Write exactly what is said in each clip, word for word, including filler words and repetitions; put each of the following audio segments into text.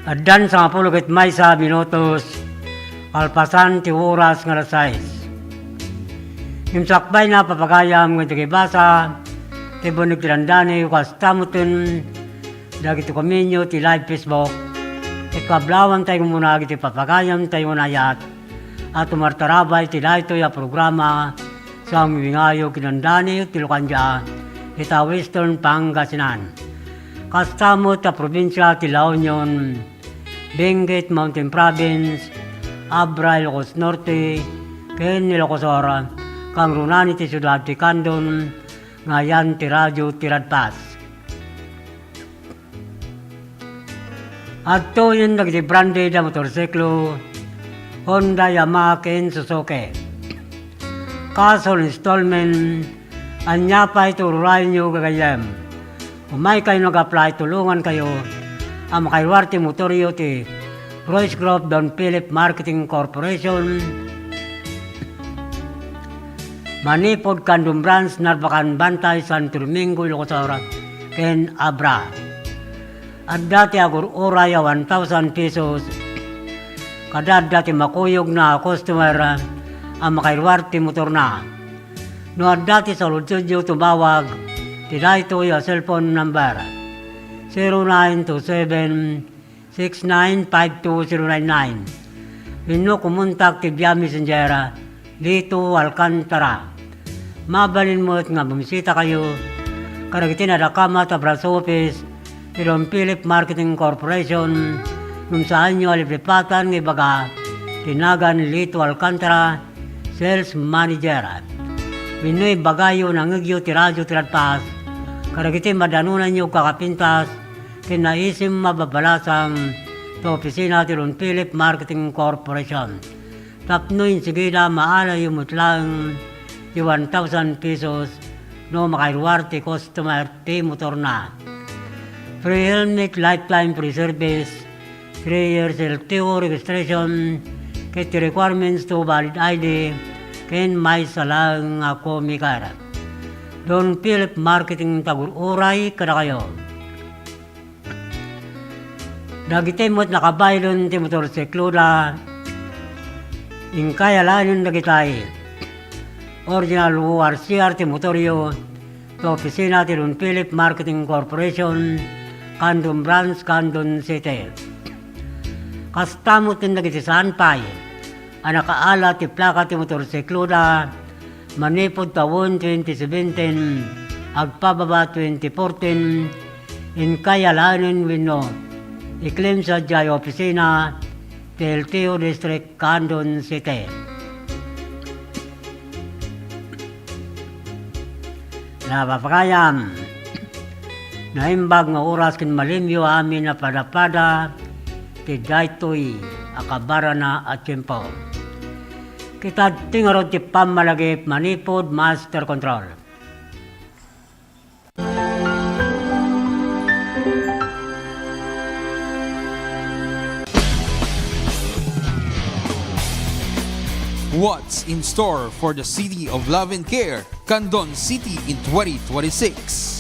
Addan sangapulo ket maysa minutos kalpasan ti oras nga alas sais. Ngem sakbayna, papagayam, nga dagiti basa ti bunneg ti dandani, kasta metten dagiti komenyo ti live Facebook. Ket kablawantay umuna dagiti papagayamtayo nga naayat a tumartarabay iti daytoy a programa, Sangbingayog ken dandani ti Lucandia, ita Western Pangasinan. Kasta met a probinsia ti La Union, Benguet Mountain Province, Abra, Ilocos Norte, ken Ilocos Sur, kangrunaan iti siudad ti Candon, nga ayan ti Radio Tiradpas. Adtoyen dagiti branded a motorsiklo, Honda, Yamaha, ken Suzuki. Cash or installment, ania pay ti ururayenyo, gagayyem? Umaykayo nga ag-apply, tulongankayo a makairuar ti motoryo ti Royce Group, Don Philip Marketing Corporation, Manipod, Candon Branch, Narbacan, Bantay, Santo Domingo, Ilocos Sur, ken Abra. Adda ti agur-uray a one thousand pesos. Kada adda ti makuyogna a customer a makairuar ti motorna. No adda ti saludsodyo, tumawag ti daytoy a cellphone number, zero nine two seven, six nine five two zero nine nine. Wenno kumontak ti via Messenger, Lito Alcantara. Mabalin met nga bumisitakayo kadagiti nadakamat a branch office ti Don Philip Marketing Corporation, ngem saanyo a liplipatan nga ibaga ti nagan Lito Alcantara, Sales Manager. Wenno ibagayo, nangngegyo ti Radio Tiradpas kadagiti madanonanyo kakapintas ken naisim a babalasang ti opisina ti Don Philip Marketing Corporation. Tapno insigida, maalayo met laeng ti one thousand pesos no makairuar ti customer ti motorna. Free helmet, lifetime free service, three years L T O registration, ket ti requirements to valid I D, ken maysa laeng a comic card. Don Philip Marketing ti agur-uray kadakayo. Dagiti met nakabaylen ti motorsikloda, inkay alaenen dagitay. Original O R C R ti motoryo, ti opisina ti Don Philip Marketing Corporation, Candon Branch, Candon City. Kasta met ken dagiti saan pay a nakaala ti plaka ti motorsikloda, manipud tawen twenty seventeen, agpababa twenty fourteen, inkay alaenen wenno i-claim sadiay opisina ti L T O District, Candon City. Napapagayam, naimbag nga oras ken malimyo amin a padapada ti daytoy a kabarana a tiempo. Kita ti ngarud ti pammalagip manipud master control. What's in store for the City of Love and Care, Candon City, in twenty twenty-six?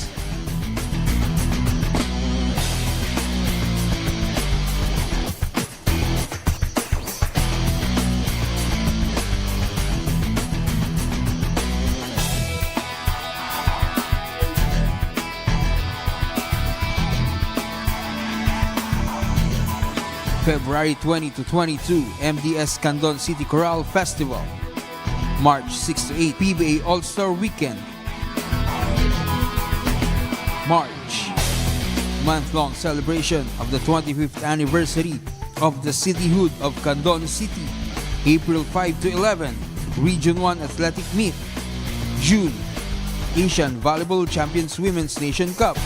February twenty to twenty-two, M D S Candon City Chorale Festival. March six to eight, P B A All-Star Weekend. March, month-long celebration of the twenty-fifth anniversary of the cityhood of Candon City. April five to eleven, Region one Athletic Meet. June, Asian Volleyball Champions Women's Nation Cup.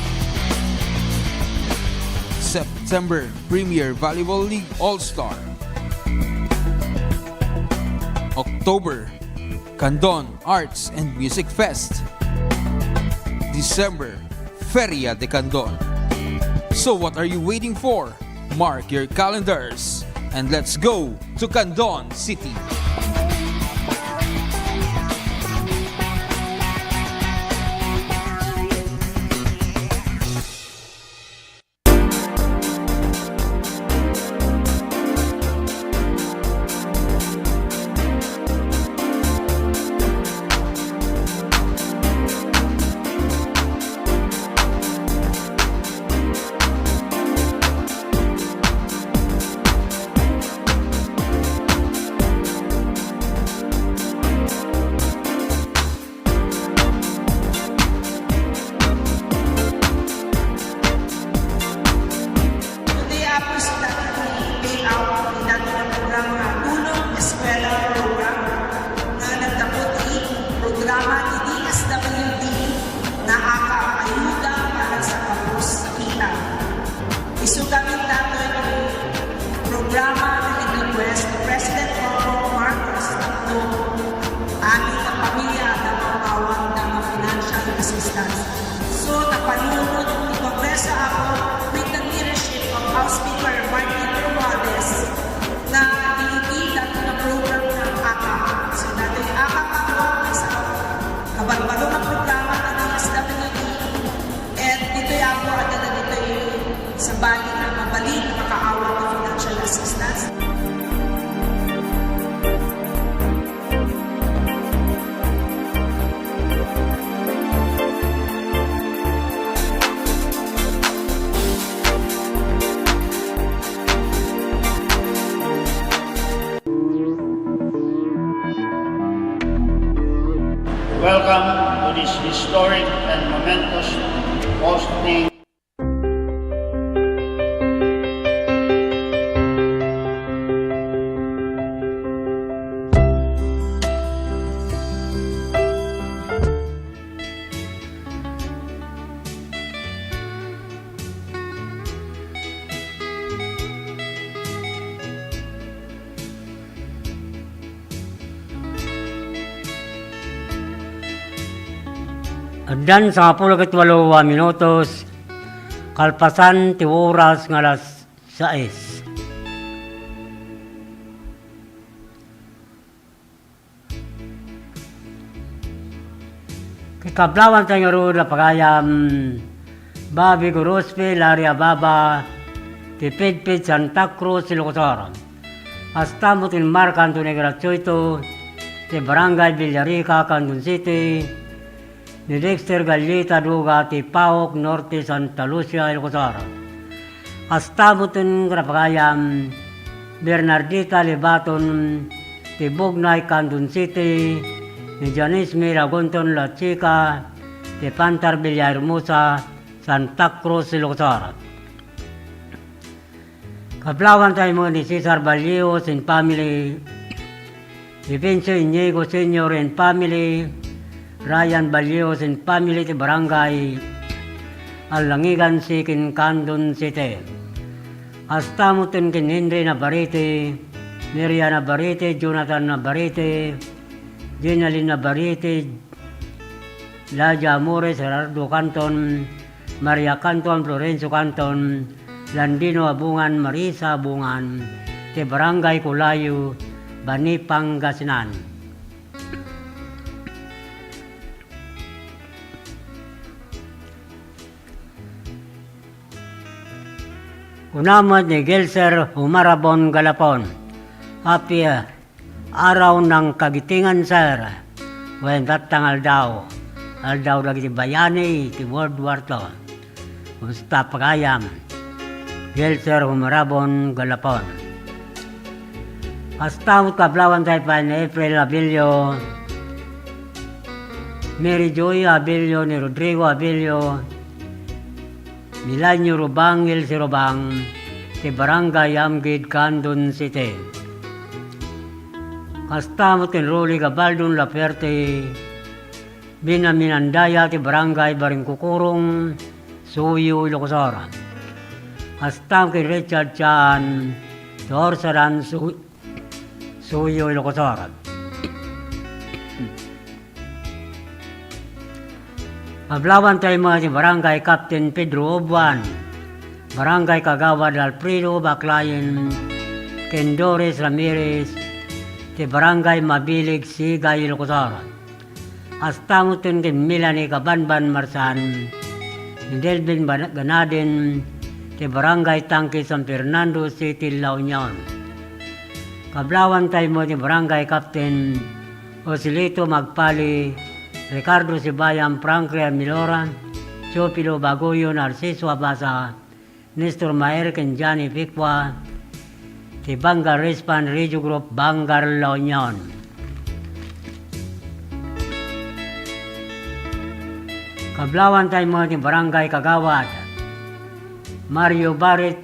September, Premier Volleyball League All-Star. October, Candon Arts and Music Fest. December, Feria de Candon. So what are you waiting for? Mark your calendars and let's go to Candon City. Amin nga pamilya a napapawan nga financial assistance. So, napanunot ti Kongreso, Apo, with the leadership of House Speaker Martin Romualdez, nga iti datoy nga program nga AKAP. So, datoy AKAP, Apo, sa kabalbalo nga programa nga D S W D, and ditoy, Apo, adda ditoy sabali nga mabalin nga makaawan nga financial assistance. Welcome to this historic and momentous posting. Addan sangapulo ket walo a minutos, kalpasan ti oras nga alas sais. Ket kablawanta ngarud a pagayam, Bobby Gorospe, Larry Ababa, ti Pidpid Santa Cruz, Ilocos Sur. Kasta met ni Mark Anthony Gratuito, ti Barangay Villarica, Candon City, ni Dexter Gallita Duga, ti Paok Norte, Santa Lucia, Ilocos Sur. Kasta met ti pagayam, Bernardita Lebaton, ti Bugnay, Candon City, ni Janice May Lagonton La Chica, ti Pantar Villahermosa, Santa Cruz, Ilocos Sur. Kablawanta met ni Cesar Ballios and family, Vivencio Iñigo Senior and family, Ryan Ballios and family ti Barangay Alangigan Sikin, Candon City. Kasta met ken Henry Navarrete, Miriam Navarrete, Jonathan Navarrete, Jenalyn Navarrete, Laja Amores, Gerardo Canton, Maria Canton, Florencio Canton, Landino Abungan, Marisa Abungan, ti Barangay Colayo, Bani, Pangasinan. Kuna met ni Gelser Humarabon Galapon. Happy, ah, araw ng kagitingan, sir. Wen, datang aldaw. Aldaw dagiti bayani ti World War two. Kumusta pagayam? Gelser Humarabon Galapon. Kasta met kablawanta pay ni April Abilio, Mary Joy Abilio, ni Rodrigo Abilio, Milanyo Rubang, Elsie Rubang, ti Barangay Amgid, Candon City. Kasta met ken Rolly Gabaldon Laferte, Benjamin Andaya, ti Barangay Baringkukurong, Suyo, Ilocos Sur. Kasta met ken Richard Chan, ti Orsadan, Su-, Suyo, Ilocos Sur. Kablawanta met ti Barangay Captain Pedro Obuan, Barangay Kagawad Alfredo Baclayen, ken Doris Ramirez, ti Barangay Mabilig, Sigay, Ilocos Sur. Kasta met ken Melanie Kabanban Marsan, ni Delvin Ban-, Ganaden, ti Barangay Tangke, San Fernando City, La Union. Kablawanta met ti Barangay Captain Joselito Magpali, Ricardo Sibayan, Frank Real Milora, Teofilo Baguyo, Narciso Abasa, Nestor Maer, ken Johnny Picua, ti Bangar Respan Radio Group, Bangar, La Union. Kablawanta met ti Barangay Kagawad Mario Barit,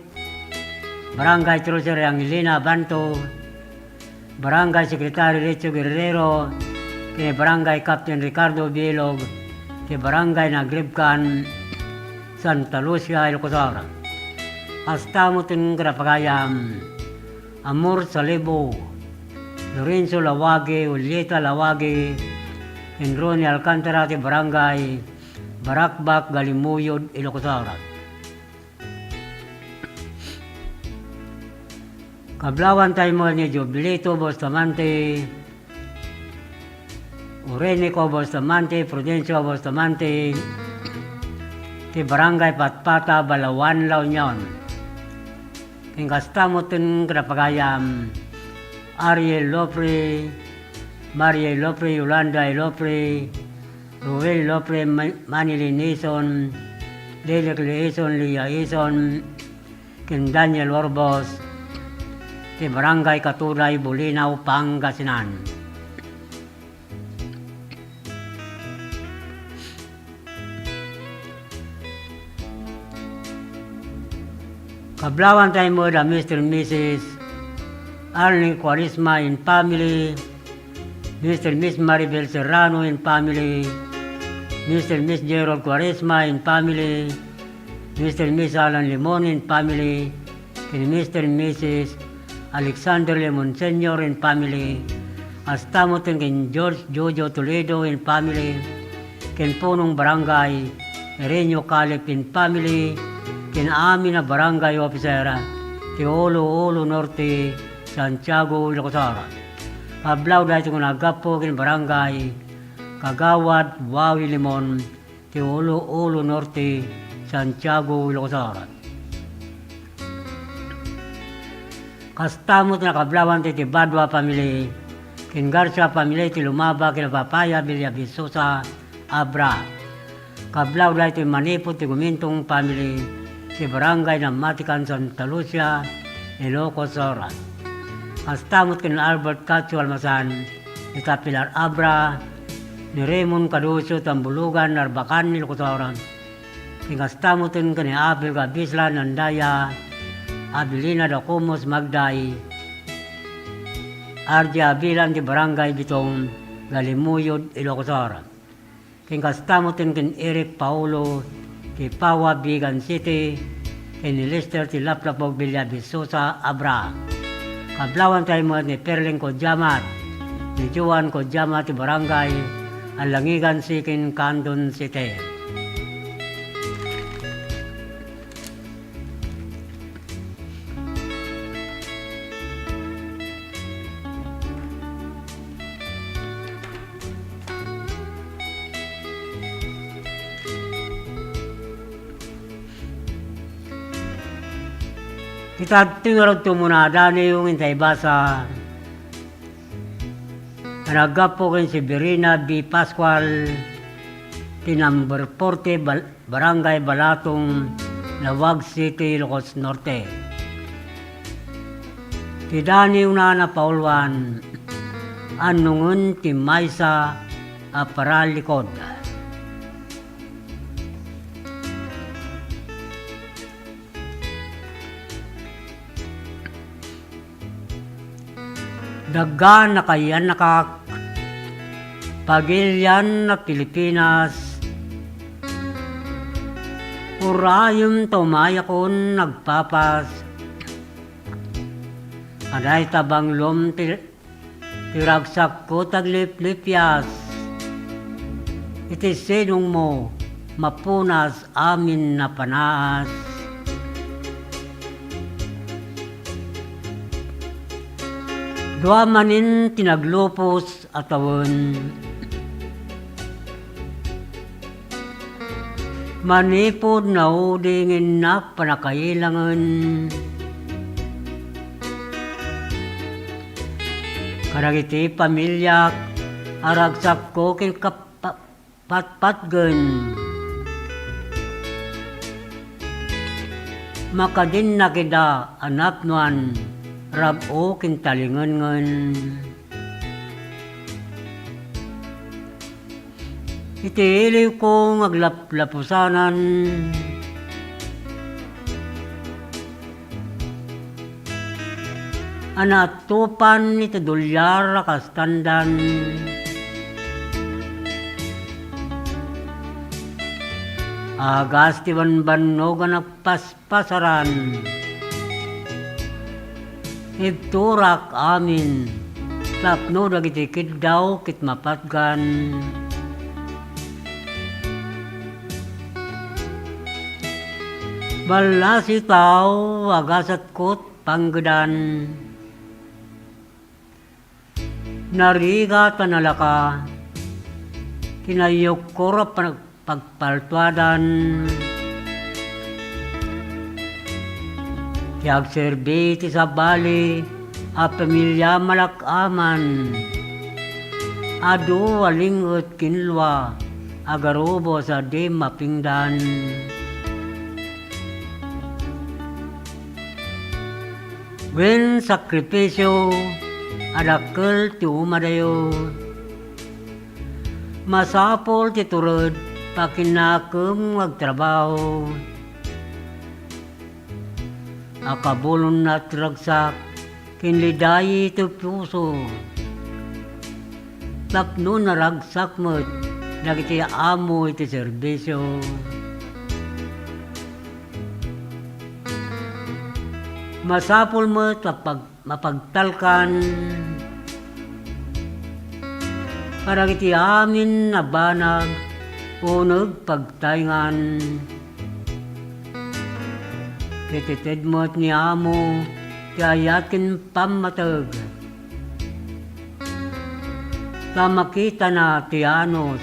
Barangay Treasurer Angelina Banto, Barangay Secretary Richo Guerrero, ken ni Barangay Captain Ricardo Bilog, ti Barangay Nagribkan, Santa Lucia, Ilocos Sur. Kasta met ken pagayam, Amor Salibo, Lorenzo Lawagi, Julieta Lawagi, ken Ronnie Alcantara ti Barangay Baracbac, Galimuyod, Ilocos Sur. Kablawantay met ni Jovelito Bustamante, Orenico Bustamante, Prudencio Bustamante, ti Barangay Patpata, Balaoan, La Union. Ken kasta met ti kinapagayam, Ariel Lopre, Maria Lopre, Yolanda Lopre, Ruel Lopre, Ma-, Manilyn Ison, Lelek Ison, Lia Ison, ken Daniel Orbos, ti Barangay Katuday, Bolinao, Pangasinan. Kablawantay met a Mister and Missus Arnie Cuaresma and family, Mister and Miss Maribel Serrano and family, Mister and Miss Gerald Cuaresma and family, Mister and Miss Alan Limon and family, ken Mister and Missus Alexander Limon Senior and family, kasta met ken George Jojo Toledo and family, ken punong barangay Renyo Calip and family, ken amin a barangay officer ti Olo-Olo Norte, Santiago, Ilocos Sur. Kablaw daytoy nga naggapu ken barangay Kagawad Wawi Limon, ti Olo-Olo Norte, Santiago, Ilocos Sur. Kasta met nakablawan ti, ti Badua family, ken Garcia family ti Lumaba, ken Papaya Villavisosa Abra. Kablaw daytoy manipud ti Gumintong family, ti Barangay Namatican, Santa Lucia, Ilocos Sur. Kasta met ken Albert Cacho Almasan, ita Pilar Abra, ni Raymond Caducio, Tambulugan, Narbacan, Ilocos Sur. Ken kasta met ken ni Abel Gabislan, Andaya, Abelina Dacumos, Magday, R J Abilan ti Barangay Bitong, Galimuyod, Ilocos Sur. Ken kasta met ken Eric Paulo ti Paua, Vigan City, ken ni Lester ti Laplapog, Villavisosa, Abra. Kablawantay met ni Perling Codiamat, ni Juan Codiamat ti Barangay Alangigan C ken Candon City. Ita ti ngarud tumuna daniw intay basa. Naggapu ken Severina B. Pascual, ti number forty, Bal-, Barangay Balatong, Laoag City, Ilocos Norte. Ti daniwna a napauluan, annongen ti maysa a paralikud. Dagga nakayan-nakak, pagilian a Pilipinas, urayem ta umayakon nagpapas. Aday ta banglom ti, ti ragsakko ti agliplipias. Iti sinongmo, mapunas amin a panaas. Dua manen ti naglupos a tawen. Manipud naudi nga innak pannakailangen kadagiti pamiliak a ragsakko ken kap-, pa-, patpatgen. Makadinnak ida a napnoan, rag-o ken talingengen. Iti iliwko nga aglaplapusanan, a naattopan iti duliar a kastandan. Agas ti banbannog a nagpaspasaran. Ibturak amin. Tapno dagiti kiddaw ket mapatgan. Ballasi tao, agasatkot panggedan. Narigat a nalaka, kinayukkor a pag-, pagpaltuadan. Ti agserbi ti sabali a pamilia malak-aman. Adu a ling-et kinlua, agarubos a di mapingdan. Wen sakrifisio a dakkel ti umadayo. Masapul ti tured, pakinnakem nga agtrabaho. Akabulonna ti ragsak, kinlidayi ti puso. Tapno naragsak met dagiti amo iti serbisio. Masapul met a pag-, mapagtalkan kadagiti amin a banag uneg pagtayngan. Ket ited met ni Amo ti ayat ken pammateg, ta makitana ti anus,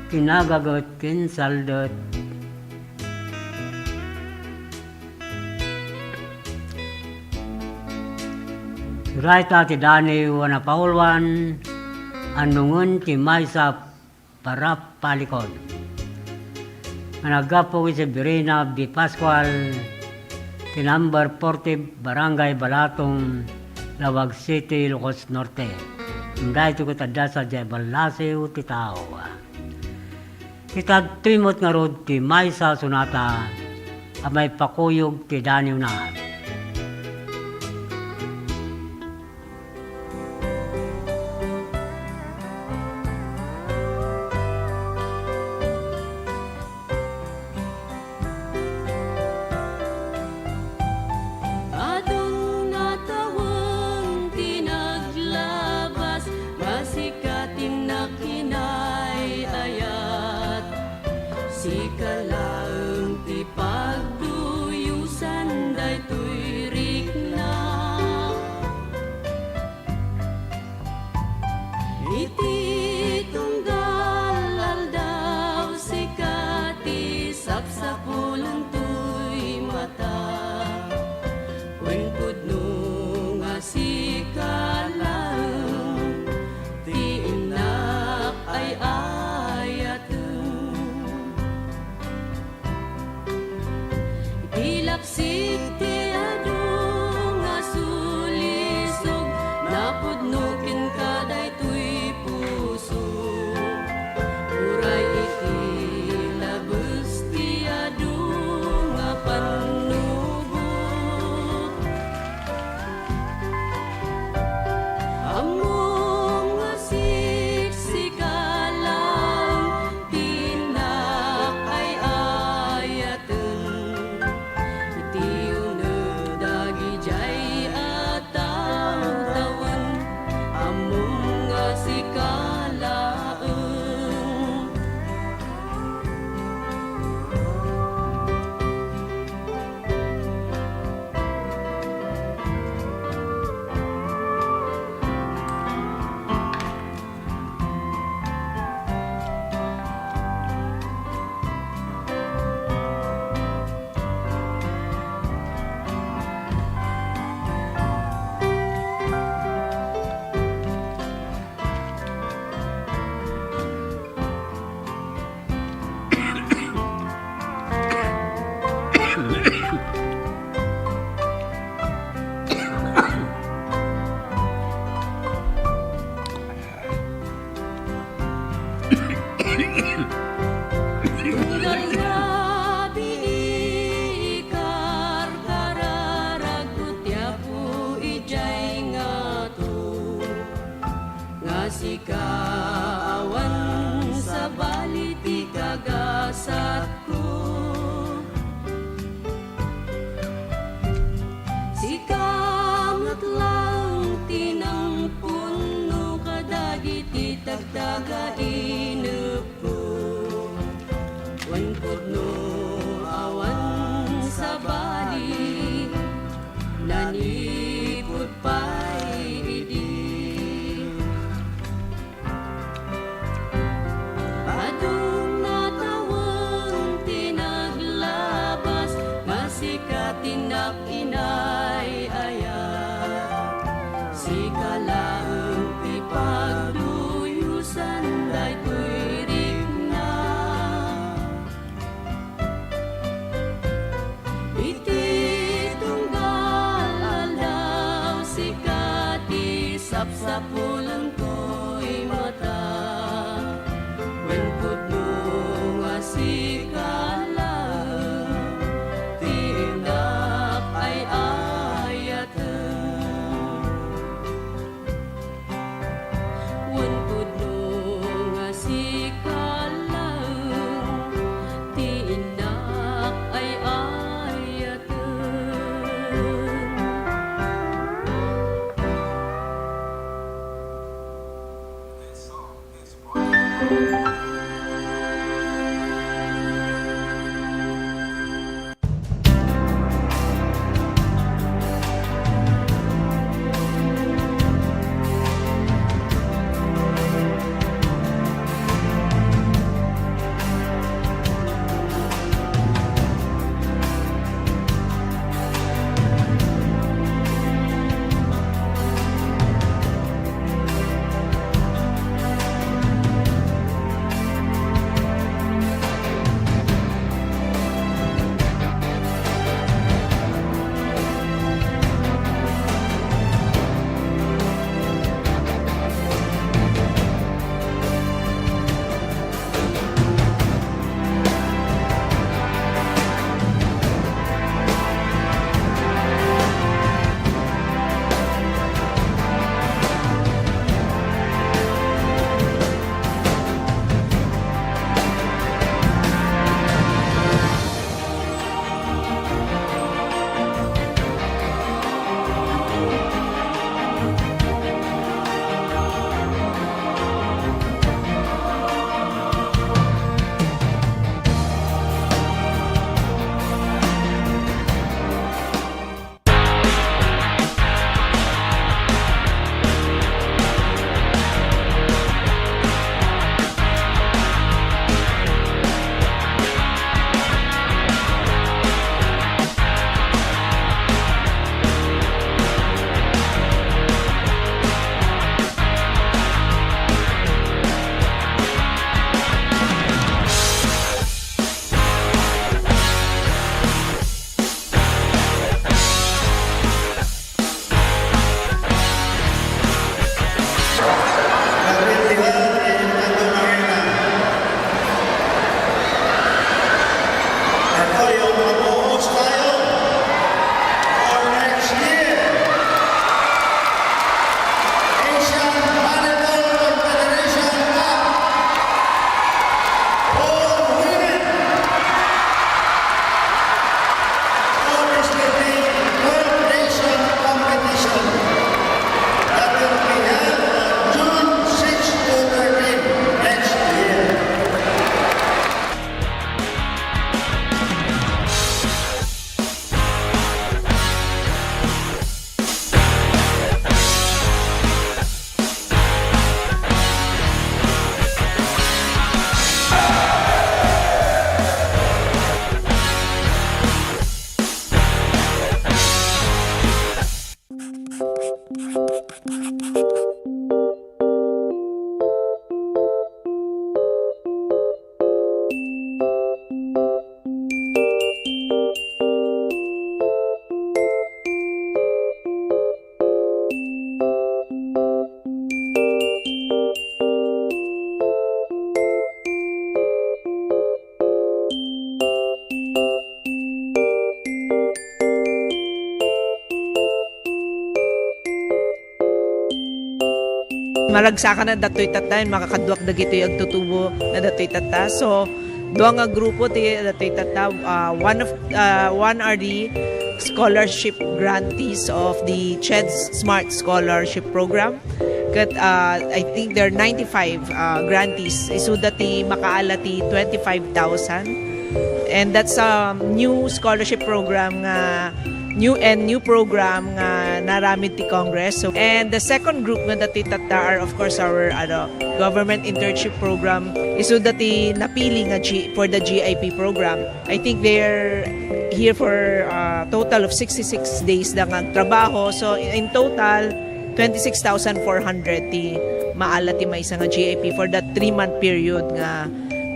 kinagaget ken saldet. Surayta ti Daniw a napauluan, annongen ti maysa parapalikon nga naggapu iti Severina B. Pascual, ti number forty, Barangay Balatong, Laoag City, Ilocos Norte. Ngem daytoy ket adda sadiay ballasiw ti tao. Ket adtoy met ngarud ti maysa a sonata a maipakuyog ti daniwna. Adun a tawen ti naglabas, nga sika ti nakinay-ayat. Sika laeng ti pagduyosan daytoy rikna. Iti tunggal aldaw, sika ti sapsapulen toy mata. Wen pudno nga sika laeng ti innak ay-ayaten. Iti lapsik ti adu nga sulisog, napudno kenka daytoy puso. Uray iti labes ti adu nga pannubot. Ammom nga siksika laeng ti innak ay-ayaten. Iti uneg dagidiay a tawtawen, ammom nga sika laeng. Tunggal rabii ikarkararagko ti Apo idiay ngato, nga sika awan sabali ti kagasatko. Sika met laeng ti nangpunna. Tagainepko, wen pudno awan sabali, nanipud pay idi. Adun natawen ti naglabas, nga sika ti nap-inay-ayat. Sika laeng ti pagluyosan daytoy rikna. Iti tunggal aldaw, sika ti sapsapulenkoy mata. Wen pudno nga sika laeng ti innak ay-ayaten. Wen pudno nga sika laeng ti innak ay-ayaten. Ito yung mga buhos tayo for next year. Asian Volleyball Confederation Cup for women. August fifteen, World Nation Competition. That will be held on June six to thirteen next year. Maragsakan a datoy tatta, makakaduak dagitoy agtutubo na datoy tatta. So, dua nga grupo ti datoy tatta. Ah, one of, ah, one are the scholarship grantees of the CHED's Smart Scholarship Program. Ket, uh, I think there are ninety-five, uh, grantees. Isuda ti makaala ti twenty-five thousand. And that's a new scholarship program nga, new and new program nga naaramid ti Congress. So, and the second group nga dati tatta are, of course, our, ano, government internship program. Isuda ti napili nga G-, for the G I P program. I think they're here for a total of sixty-six days da nga agtrabaho. So, in total, twenty-six thousand four hundred ti maala ti maysa nga G I P for that three-month period nga,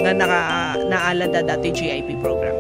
nga naka-, naala da dati G I P program.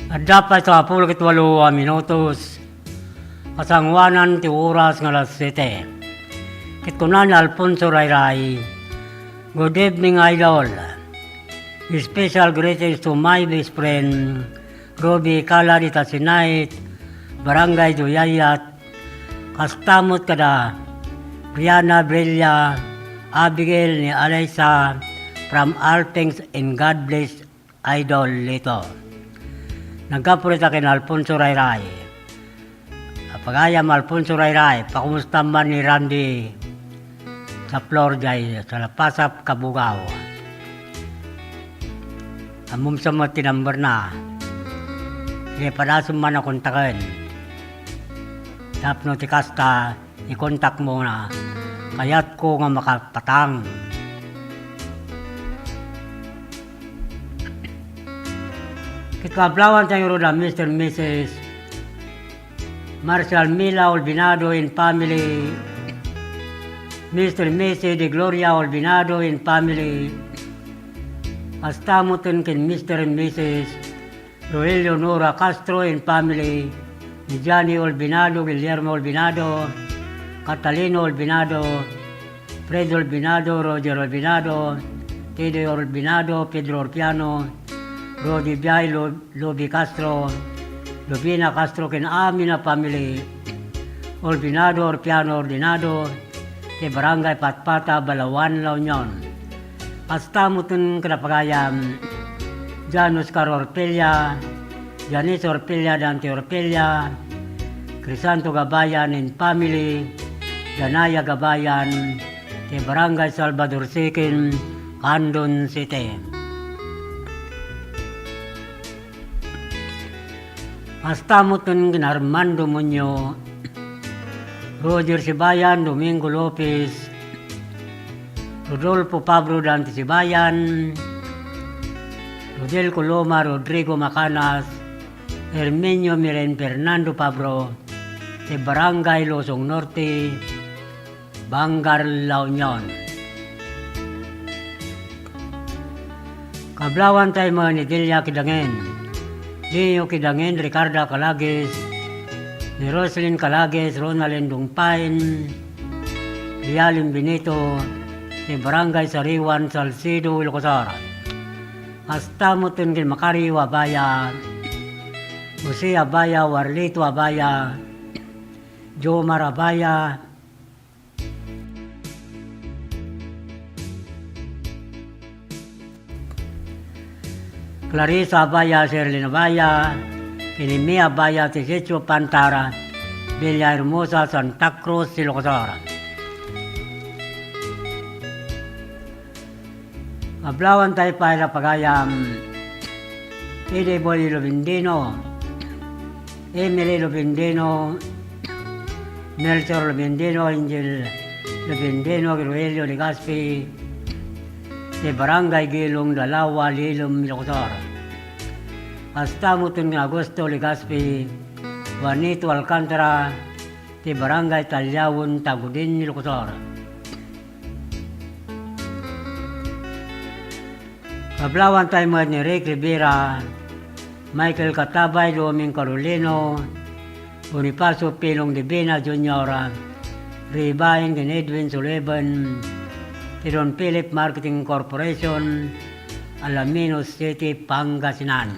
Adda pay sa pulo ket walo a minutos a sangoanan ti oras nga alas siete. Ket kuna ni Alfonso Rayray, Good evening, idol. Special greetings to my best friend, Ruby Kala de Tasinait, Barangay Duyayat, kasta met kada Brianna Brilla, Abigail ni Alaysa, from Alpings, and God bless, Idol Lito. Naggapu dita ken Alfonso Rayray. Apagayam, Alfonso Rayray, pakumusta man ni Randy sa Flor diay sa La Paz, Cabugao. Ammom sa met ti number na. Sige, padasem man a kontaken. Tapno ti kasta, ikontakmo na. Kayatko nga makapatang. Ket kaablawantayo rod a Mister and Missus Marcial Mila Olvinado and family, Mister and Missus De Gloria Olvinado and family, kasta metten ken Mister and Missus Rogelio Nora Castro and family, ni Johnny Olvinado, Guillermo Olvinado, Catalino Olvinado, Fred Olvinado, Roger Olvinado, Teddy Olvinado, Pedro Orpiano, Rodi Biay, Lo-, Lobi Castro, Lubina Castro, ken amin a family, Olvinado, Orpiano, Ordinado, ti Barangay Patpata, Balaoan, La Union. Kasta metten kada pagayam, Jan Oscar Orpella, Janice Orpella, Dante Orpella, Crisanto Gabayan and family, Danaya Gabayan, ti Barangay Salvador Second, Candon City. Kasta metten ken Armando Muñoz, Roger Sibayan, Domingo Lopez, Rodolfo Pabro, Dante Sibayan, Rodel Coloma, Rodrigo Macanas, Herminio Miren, Fernando Pabro, ti Barangay Luzon Norte, Bangar, La Union. Kablawantay met ni Delia Kidangen, Leo Kidangen, Ricarda Calagues, ni Roslyn Calagues, Ronald Dungpain, Lialim Benito, ti Barangay Sariwan, Salcedo, Ilocos Sur. Kasta metten ken Macario Abaya, Jose Abaya, Warlito Abaya, Jomar Abaya, Clarissa Abaya, Sherlyn Abaya, ken ni Mia Abaya ti Sitio Pantara, Villahermosa, Santa Cruz, Ilocos Sur. Kablawantay pay la pagayam, Eddie Boy Lubindino, Emily Lubindino, Melchor Lubindino, Angel Lubindino, Rogelio Legaspi, ti Barangay Gilong, Dalawa, Lilom, Ilocos Sur. Kasta metten ni Augusto Legaspi, Juanito Alcantara, ti Barangay Taliaon, Tagudin, Ilocos Sur. Kablawantay met ni Rick Rivera, Michael Katabay, Doming Carolino, Bonifacio Pilong Divina Junior, Ribain ken Edwin Sullivan, ti Don Philip Marketing Corporation, Alaminos City, Pangasinan.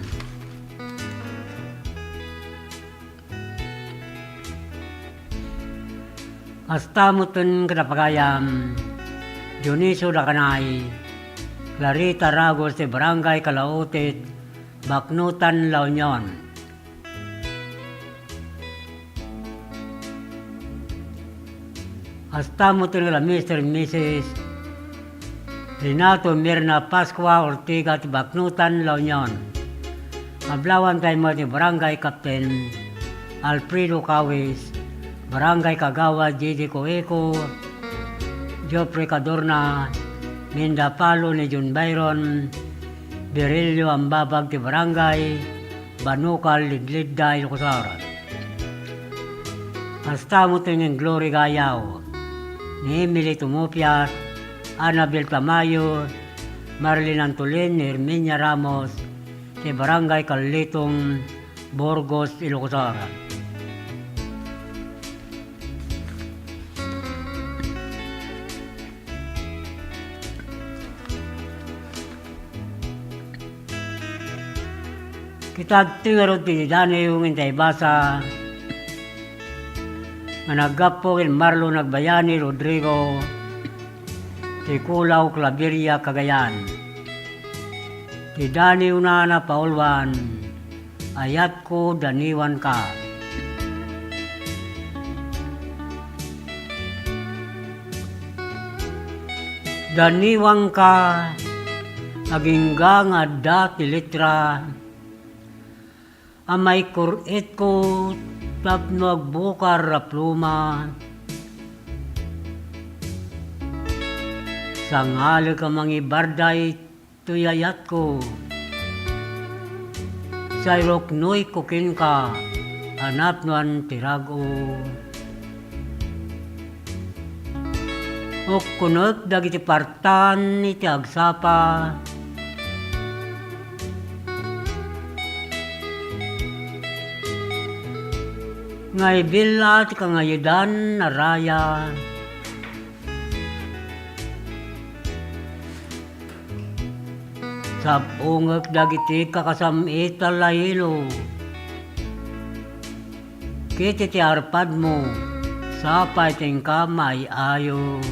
Kasta metten kada pagayam, Dionisio Dakanay, Clarita Ragos ti Barangay Calautit, Baknotan, La Union. Kasta metten kada Mister and Missus Renato Mirna Pascua Ortega ti Baknotan, La Union. Kablawantay met ni Barangay Captain Alfredo Cawis, Barangay Kagawad Gigi Coeco, Geoffrey Cadorna, Minda Palo ni John Byron, Virilio Ambabag ti Barangay Banukal, Lidlidda, Ilocos Sur. Kasta metten ni Glory Gayaw, ni Emily Tumupiat, Annabel Tamayo, Marlene Antolin, ni Herminia Ramos, ti Barangay Carletong, Burgos, Ilocos Sur. Kitadtoy ngarud ti Daniel nga intay basa nga naggapu ken Marlon Agbayani Rodrigo, ti Kulaw, Claveria, Cagayan. Ti Daniel na napauluan, ayatko, daniwanka. Daniwanka, agingga nga adda ti letra a maikur-itko tapno agbukar a pluma. Sangalek a mangibarday toy ayatko. Sairuknoyko kenka a napnoan ti rag-o. Ukkonek dagiti partan iti agsapa nga ibilla ti kangayedan a raya. Sab-ongek dagiti kakasam-it a laylo. Ket iti arpadmo, sapay ti inka maay-ayo.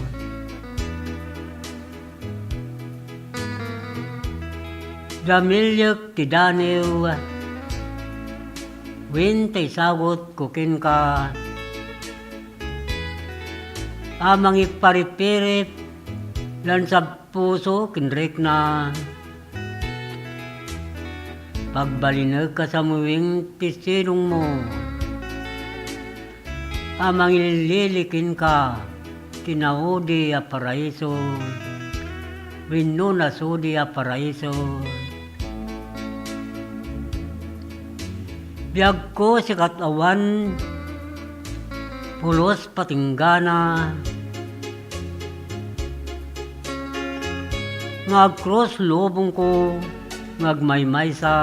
Damiliek ti daniw, wen ti isagutko kenka a mangipparipirip lan sabpuso ken rikna. Pagbalinekka sa muwing ti sinongmo a mangillili kenka ti naudi a paraiso wenno nasudi a paraiso. Biagko sikat awan pulos patinggana, nga agkrus lubongko nga agmaymaysa.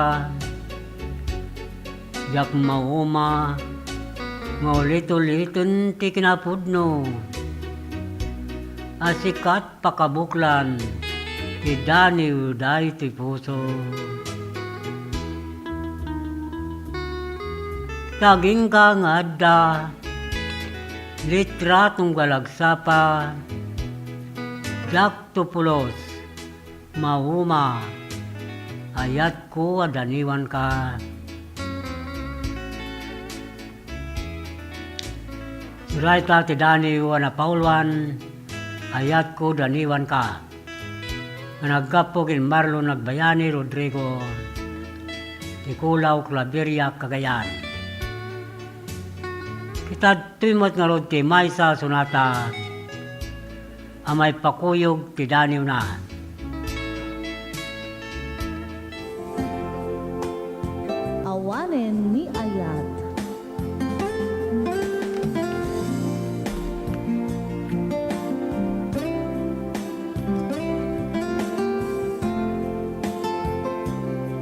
Diak mauma nga ulit-uliten ti kinapudno a sikat pakabuklan ti daniw daytoy puso. Ta agingga nga adda letra tunggal agsapa, diak to pulos mauma, ayatko a daniwanka. Surayta ti daniw a napauluan, ayatko daniwanka, nga naggapu ken Marlon Agbayani Rodrigo, ti Kulaw, Claveria, Cagayan. Kitadtoy met ngarud ti maysa a sonata a maipakuyog ti daniwna. Awanen ni Ayat.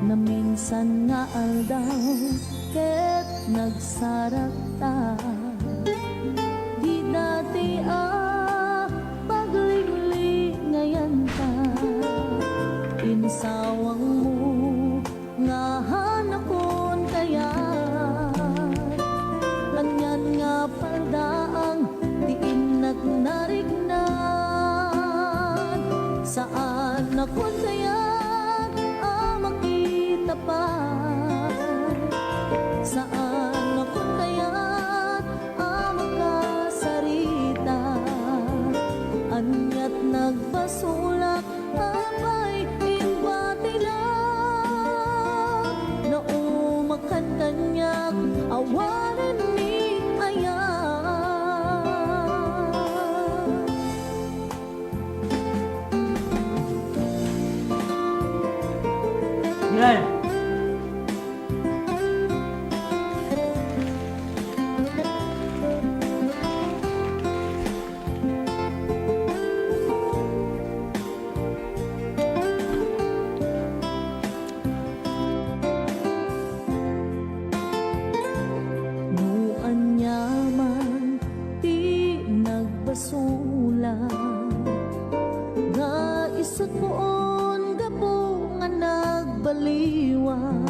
Naminsan nga aldaw ket nagsarakta, dita ti a paglinglingayanta. Insawangmo nga hanakon kayat, anian nga paldaang ti innak nariknad. Saan nakon kayat a makita pay? Saan nakon kayat a makasarita? Aniat nagbasolak, apay, imbatilak? Naumakan kaniak awanen ni Ayat. Miguel. No aniaman ti nagbasolak, nga isu poon gapu nga nagbaliwan,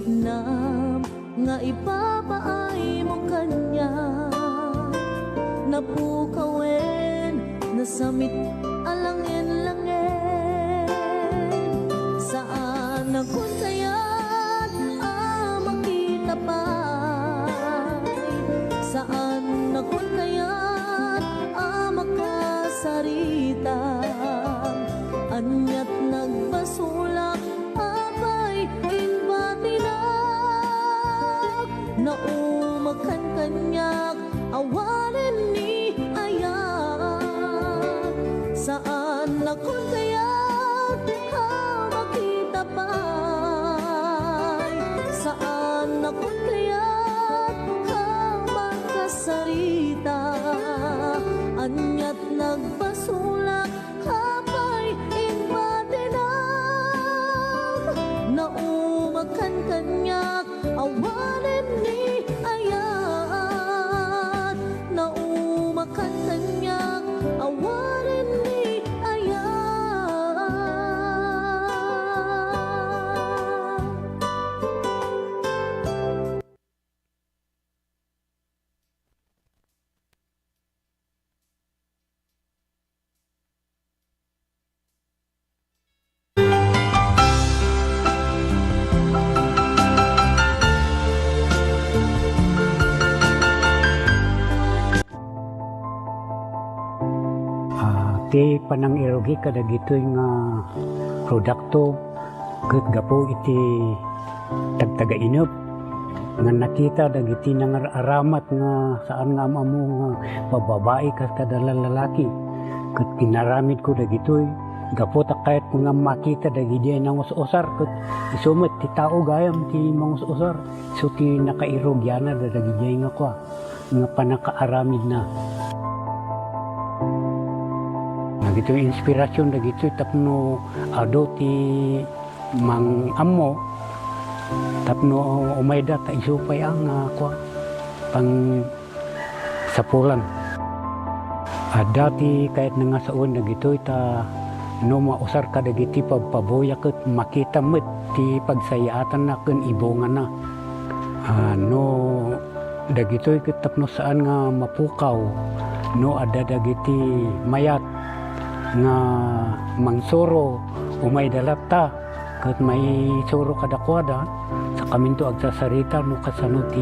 Nam nga ipapaaymo kaniak, napukawen, nasamit a langen-langen. Saan a kun kayat a makita pay, saan a kun kayat a makasarita. Aniat nagbasolak, apay, imbatinak. Naumakan kaniak, awanen ni ayat. Saan a kun kayat a makita pay. Saan a kun kayat a makasarita. Aniat nagbasolak, apay, imbatinak. Naumakan kaniak, awanen ni ayat. Naumakan kaniak, awanen ni ayat. Ah, ti panangirugi kadagitoy nga produkto ket gapu iti tagtagainep nga nakita dagiti nangar-aramat nga saan nga am-ammo nga bababai kas kada lalaki, ket inaramidko dagitoy gapu ta kayatko nga makita dagidiay nangus-usar, ket isu met ti tao gayam ti mangus-usar, isu ti nakairugianna dagidiay nga kua, nga pannakaaramidna. Dagitoy inspirasyon dagitoy tapno adu ti mang-ammo tapno umayda ta isu pay a nga kua, pangsapulan. Adda ti kayatna nga sawen dagitoy ta no mausar kadagiti pabpabuya ket makita met ti pagsayaatanna ken ibungana. Ah, no dagitoy ket tapno saan nga mapukaw no adda dagiti mayat nga mangsuro, umayda latta ket maisuro kadakuada, sakaminto agsasarita no kasano ti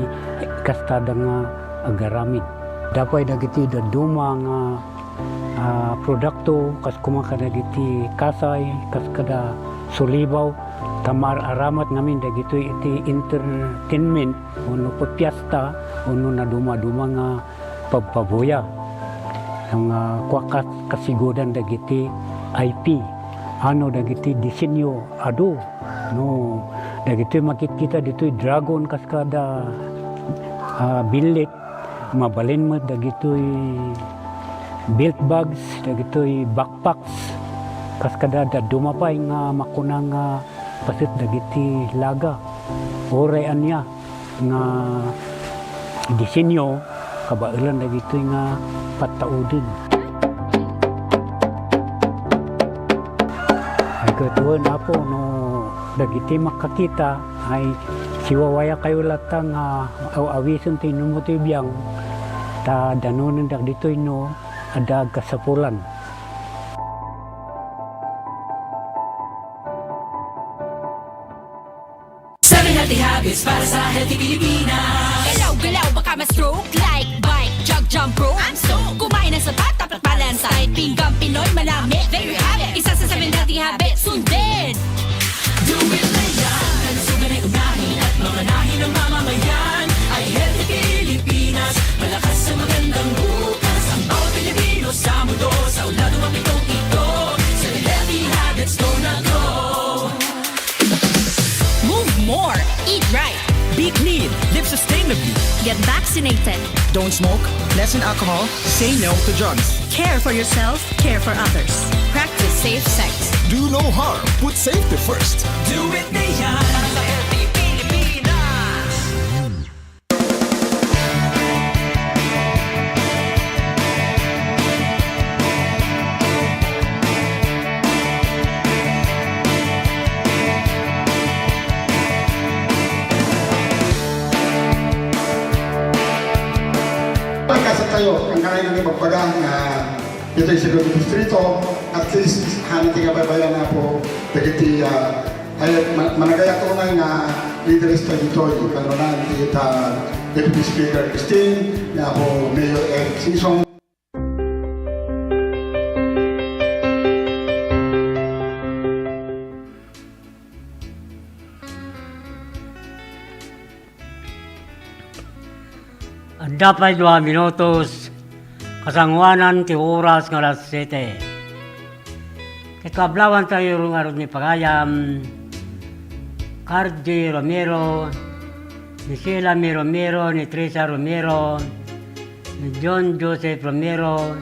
kastada nga agaramid. Adda pay dagiti dadduma nga, ah, produkto, kas koma kadagiti kasay, kas kada sulibaw, ta maar-aramat ngamin dagitoy iti entertainment, wenno piesta, wenno nadumaduma nga pabpabuya. Nga kua kas-, kasigudan dagiti I P, ano dagiti disenyo adu, no, dagitoy makitkita ditoy dragon kas kada, ah, billit, mabalin met dagitoy belt bags, dagitoy backpacks, kas kada dadduma pay nga makuna nga paset dagiti laga. Uray ania nga disenyo, kabaelan dagitoy nga pattauden. Ay, ket wen, Apo, no dagiti makakita, ay siwawayakayo latta nga aw-awisen ti inummo ti biang, ta danonen dagitoy no adda agkasapulan. Seven healthy habits para sa healthy Pilipinas. Galaw-galaw, baka ma-stroke. Like, bike, jog, jump rope. I'm stoked. Kumain ng sapat, dapat balansay. Pinggang Pinoy, manami, there you have it. Isa sa seven healthy habits, sundin. Do it na yan. Kalusugan ay unahin at mamanahin ng mamamayan. Ay healthy Pilipinas. Malakas sa magandang bukas. Ang bawat Pilipino sa mundo, sa ulado mapitong ito. Seven healthy habits, go na go. Move more. Eat right. Be clean. Live sustainably. Get vaccinated. Don't smoke. Lessen alcohol. Say no to drugs. Care for yourself. Care for others. Practice safe sex. Do no harm. Put safety first. Do it na yan. Para sa healthy Pilipinas. Ayo, ang kanay nga ibagbaga nga ditoy sa Distrito, at least, han ti kabaybayan nga po, dagiti, ah, ay, ma-, managayat unay nga leaders ta ditoy, kanunay ti, ah, Deputy Speaker Christine, nga po Mayor Ed Singson. Adda pay dua minutos, kasangoanan ti oras nga alas siete. Ket kablawanta ngarud ni pagayam, Cardi Romero, ni Sheila Mi Romero, ni Teresa Romero, ni John Joseph Romero,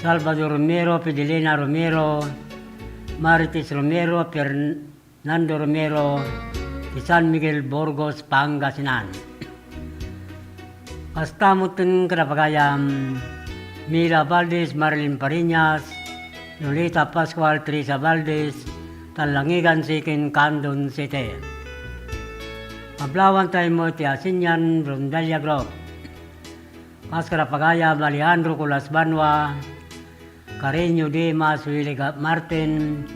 Salvador Romero, Fidelina Romero, Marites Romero, Fern-, Nando Romero, ti San Miguel, Burgos, Pangasinan. Kasta met ken kadagiti pagayam, Mila Valdez, Marilyn Fariñas, Lolita Pascual, Teresa Valdez, Talangigan City ken Candon City. Kablawanta met ti Asinian Rondalia Group. Kas kadagiti pagayam, Alejandro Colas Banwa, Carreño Dimas, Willie Ga-, Martin,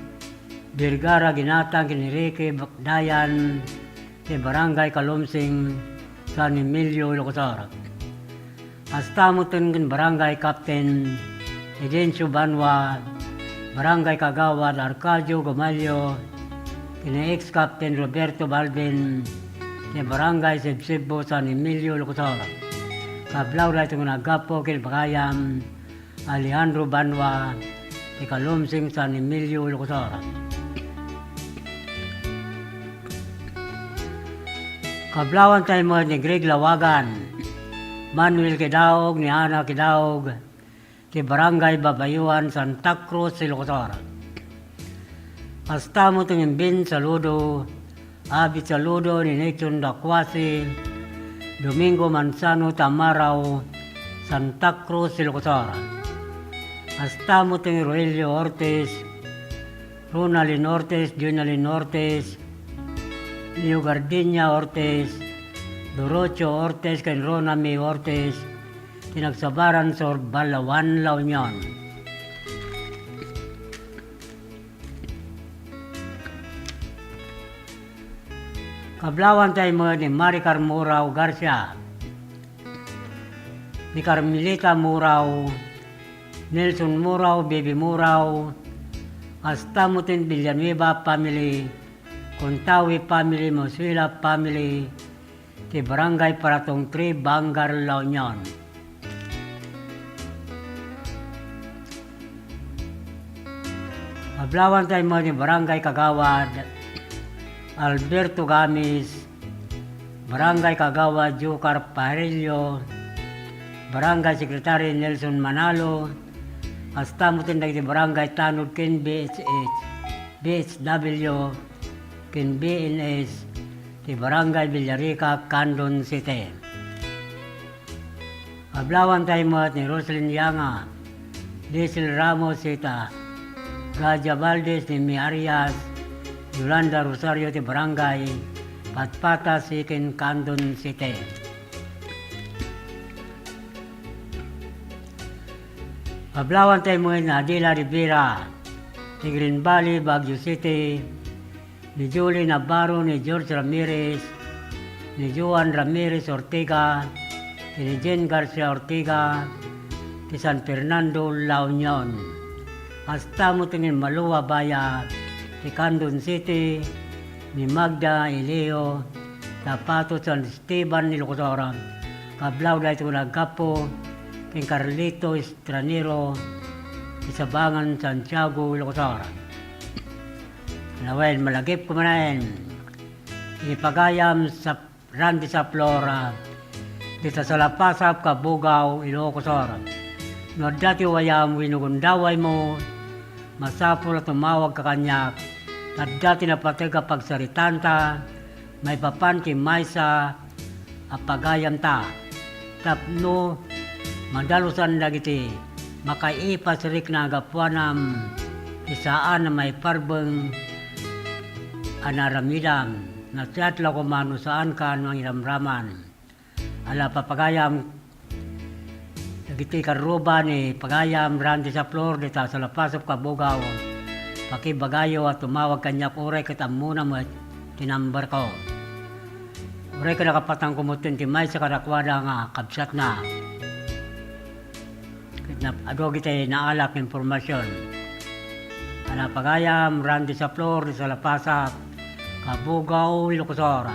Vergara Ginatang ken Enrique Bakdayan, ti Barangay Kalumsing, San Emilio, Ilocos Sur. Kasta met ken Barangay Captain Edencio Banwa, Barangay Kagawad Arcadio Gomalio, ken ex-Captain Roberto Balvin, ti Barangay Sibsibbo, San Emilio, Ilocos Sur. Kablaw daytoy nga naggapu ken pagayam, Alejandro Banwa, ti Kalumsing, San Emilio, Ilocos Sur. Kablawanta met ni Greg Lawagan, Manuel Kidaog, ni Ana Kidaog, ti Barangay Babayuan, Santa Cruz, Ilocos Sur. Kasta met ni Bin Saludo, Abit Saludo, ni Nixon Dacuasi, Domingo Manzano, Tamarao, Santa Cruz, Ilocos Sur. Kasta met ni Roelio Ortiz, Ronaldin Ortiz, Junaldin Ortiz, Leo Gardenia Ortiz, Dorocho Ortiz, ken Rona May Ortiz, ti nagsabaran sur Balaoan, La Union. Kablawanta met ni Maricar Murao Garcia, ni Carmelita Murao, Nelson Murao, Bibi Murao, kasta met ti Villanueva family, Contawi family, Mosuela family, ti Barangay Paratong three, Bangar, La Union. Kablawanta met ni Barangay Kagawad Alberto Gamis, Barangay Kagawad Jocar Parillo, Barangay Secretary Nelson Manalo, kasta met dagiti Barangay Tanod ken B H H, B H W, ken B N S, ti Barangay Villarica, Candon City. Kablawanta met ni Roslyn Yanga, Liesel Ramos Sita, Gadia Valdez, ni Mi Arias, Yolanda Rosario ti Barangay Patpata, Siquem, Candon City. Kablawanta met ni Adela Rivera, ti Green Valley, Baguio City, ni Julie Navarro, ni George Ramirez, ni Joan Ramirez Ortega, ken ni Jane Garcia Ortega, ti San Fernando, La Union. Kasta met ni Malua Baya, ti Candon City, ni Magda Elio, Tapato, San Esteban, Ilocos Sur. Kablaw daytoy nga naggapu ken Carlito Estranero, ti Sabangan, Santiago, Ilocos Sur. Lawen, malagipko manen. Ipagayam sa Randy Saplora, dita Salapasap, Cabugao, Ilocos Sur. No adda ti wayam wenno gundawaymo, masapul a tumawag ka kaniak. Adda ti napateg a pagsaritaanta maipapan ti maysa a pagayamta tapno madalusan dagiti makaipasirikna a gapuanam ti saan a maiparbeng a naaramidam. Nasayaat la koma no saankan mangiramraman. Ala, papagayam, Iti karruba ni Pagayam Randy Saplor dita Salapasop, Cabugao, pakibagayo a tumawag kaniak uray ket ammona met ti number ko. Uray ket nakapatangko met ti maysa kadakuada nga kabsatna. Ket nap-, adu dagiti naalak nga impormasion. Ana Pagayam Randy Saplor dita Salapasop, Cabugao, Ilocos Sur.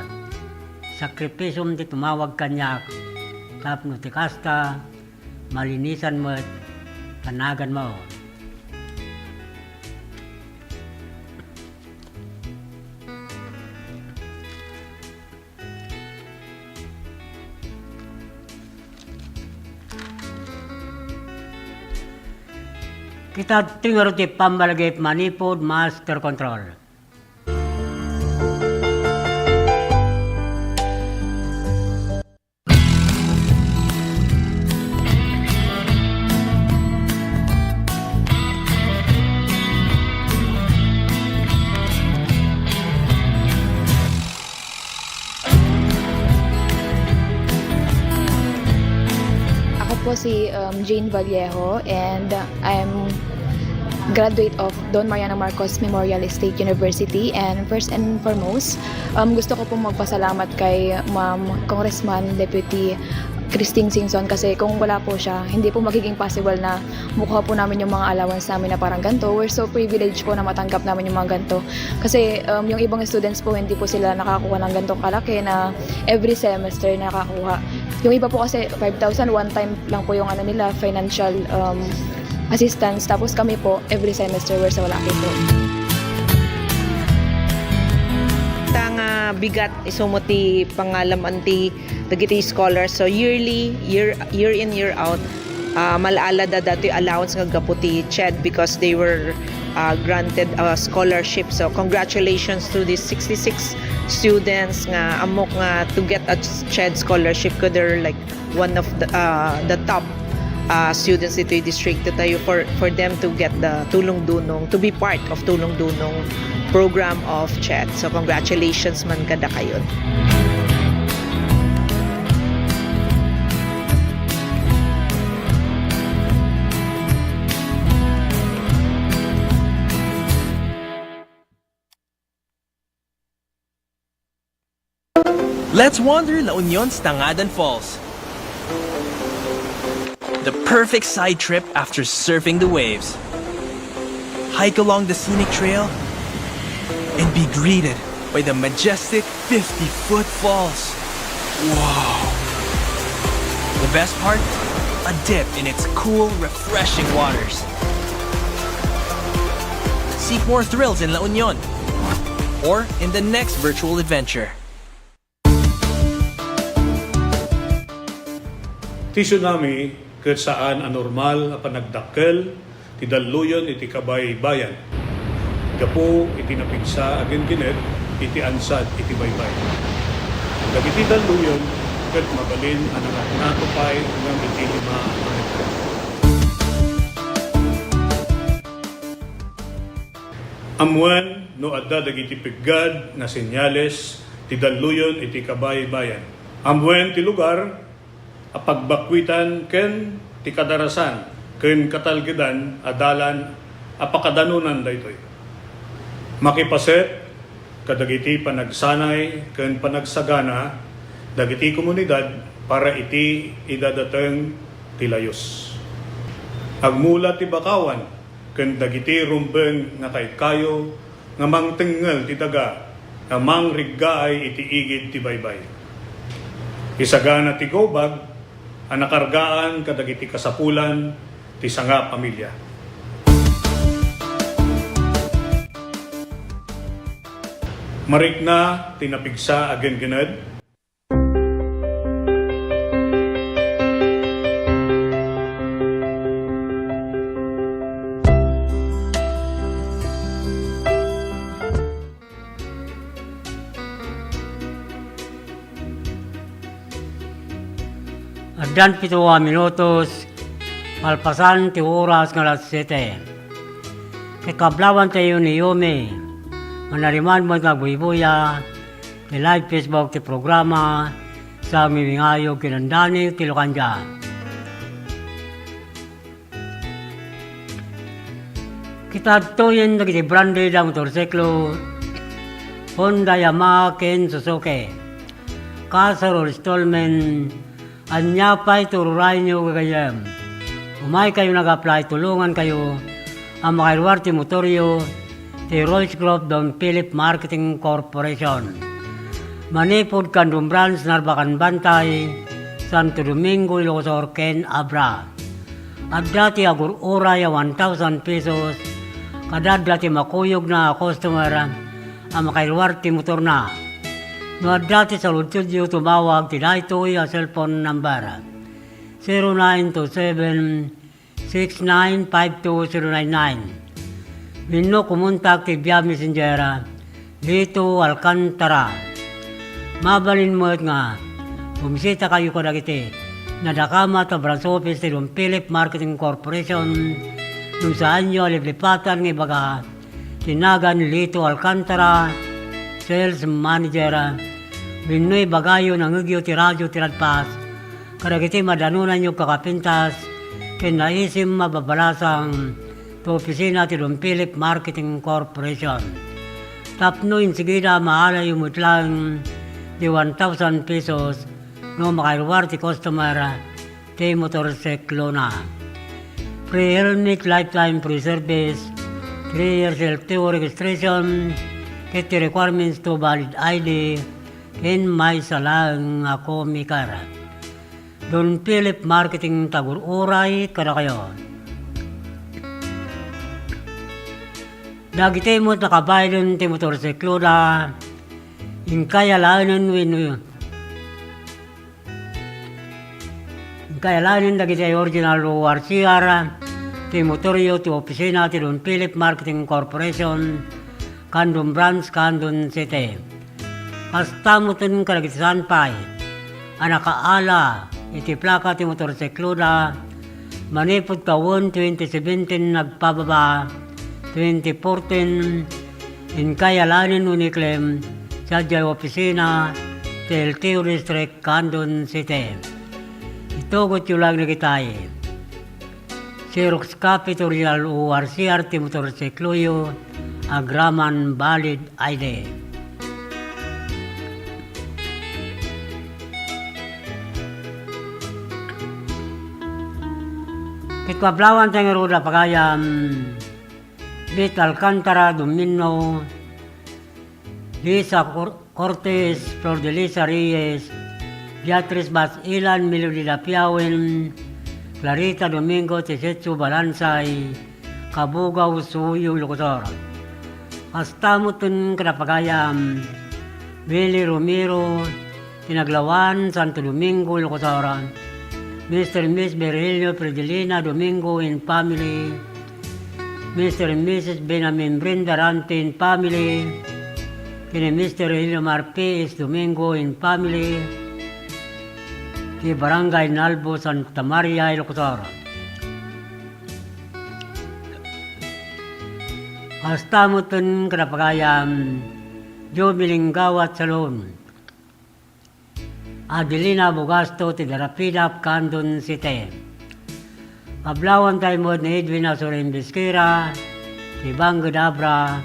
Sakripisom ti tumawag kaniak tapno ti kasta, malinisan met ti naganmo. Kita ti ngarud ti pammalagip manipud master control. Ako po si, um, Jane Vallejo, and I'm graduate of Don Mariano Marcos Memorial State University. And first and foremost, um, gusto ko pong magpasalamat kay Ma'am Congressman Deputy Christine Singson, kasi kung wala po siya, hindi po magiging possible na makuha po namin yung mga allowance namin na parang ganito. We're so privileged po na matanggap namin yung mga ganito. Kasi, um, yung ibang students po, hindi po sila nakakuha ng ganitong kalaki na every semester nakakuha. Yung iba po kasi, five thousand, one time lang po yung ano nila, financial, um, assistance. Tapos kami po, every semester, we're so lucky po. Ta nga bigat, isu met ti pangalam-an ti dagiti scholars. So, yearly, year, year in, year out, ah, mal-ala da datoy allowance nga gapu ti CHED because they were, ah, granted a scholarship. So, congratulations to these sixty-six students nga ammok nga to get a CHED scholarship, 'cause they're, like, one of the, ah, the top, ah, students ditoy distrito tayo, for, for them to get the Tulong Dunong, to be part of Tulong Dunong program of CHED. So, congratulations man kadakayon. Let's wander La Union's Tangadan Falls. The perfect side trip after surfing the waves. Hike along the scenic trail and be greeted by the majestic fifty-foot falls. Wow! The best part? A dip in its cool, refreshing waters. Seek more thrills in La Union or in the next virtual adventure. Ti tsunami ket saan a normal a panagdakkel ti dalluyon iti kabaybayan. Gapu iti napigsa a ginginet iti ansad iti baybay. Dagiti dalluyon ket mabalin a nangatngato pay ngem iti lima a metro. Ammoen no adda dagiti peggad nga senyales ti dalluyon iti kabaybayan. Ammoen ti lugar a pagbakkuitan ken ti kadarasan ken katalgedan a dalan a pakadanonan daytoy. Makipaset kadagiti panagsanay ken panagsagana dagiti komunidad para iti idadateng ti layus. Agmula ti bakawan ken dagiti rumbeng nga kaykayo nga mangtengngel ti daga nga mangriggaay iti igid ti baybay. Isagana ti go bag a nakargaan kadagiti kasapulan ti sangapamilya. Marikna ti napigsa a ginginet. Addan pito a minutos malpasan ti oras nga alas siete. Ket kablawentayo ni Yumi, nga nariman met nga agbuybuya ti live Facebook ti programa sa Mimingayog ken Andani ti Locandia. Ita adtoyen dagiti branded a motorsiklo, Honda, Yamaha, ken Suzuki. Kasaro installment, ania pay ti ururayenyo gagayyem? Umaykayo nag-apply, tulongankayo a makairuar ti motoryo ti Rolls Group Don Philip Marketing Corporation. Manipud Candon Branch, Narbacan Bantay, Santo Domingo, Ilocos Sur, ken Abra. Adda ti agur-uray a one thousand pesos, kada adda ti makuyogna a customer a makairuar ti motorna. No adda ti saludsodyo, tumawag ti daytoy a cellphone number, zero nine two seven, six nine five two zero nine nine. Wenno kumontak ti via Messenger, Lito Alcantara. Mabalin met nga bumisitakayo kadagiti nadakamat a branch office ti Don Philip Marketing Corporation. No saanyo a liplipatan nga ibaga ti nagan Lito Alcantara, sales manager, wenno ibagayo nangngegyo ti radio ti Radpas kadagiti madanonanyo a kakapintas ken naisim a babalasang ti opisina ti Don Philip Marketing Corporation. Tapno insigida, maalayo met laeng ti one thousand pesos no makairuar ti customer ti motorsiklona. Free helmet, lifetime free service, three years L T O registration, ket ti requirements to valid I D, ken maysa laeng a comicar. Don Philip Marketing, tagur-uray kadakayo. Dagiti met nakabaylen ti motorsikloda, inkay alaenen wenno, inkay alaenen dagiti original O R C R ti motoryo ti opisina ti Don Philip Marketing Corporation, Candon Branch, Candon City. Kasta metten kadagiti saan pay a nakaala iti plaka ti motorsikloda manipud tawen twenty seventeen agpababa, twenty fourteen, inkay alaenen wenno iklem sadiay opisina ti L T O District, Candon City. Itugotyo laeng dagitay. Xerox copy ti original O R C R ti motorsikloyo, agraman valid I D. Ket pablawan tayo ngarud a pagayam, Beth Alcantara Domino, Lisa Cor-, Cortez, Flor de Lisa Reyes, Beatriz Basilan, Melody Dapiawen, Clarita Domingo, Tesetsu Balansay, Cabugao, Suyo, Ilocos Sur. Kasta metten kadagiti pagayam, Willie Romero, ti naglawan, Santo Domingo, Ilocos Sur. Mister and Miss Virgilio Fredelina Domingo and family, Mister and Missus Benjamin Brenda Rante and family, ken ni Mister Hilomar P S Domingo and family, ti Barangay Nalbo, Santa Maria, Ilocos Sur. Kasta metten kadagiti pagayam, Joe Milingawa Salon. Adelina Bugasto ti Darapidap, Candon City. Pablawan tayo met ni Edwin Asorin Bisquera ti Banged, Abra,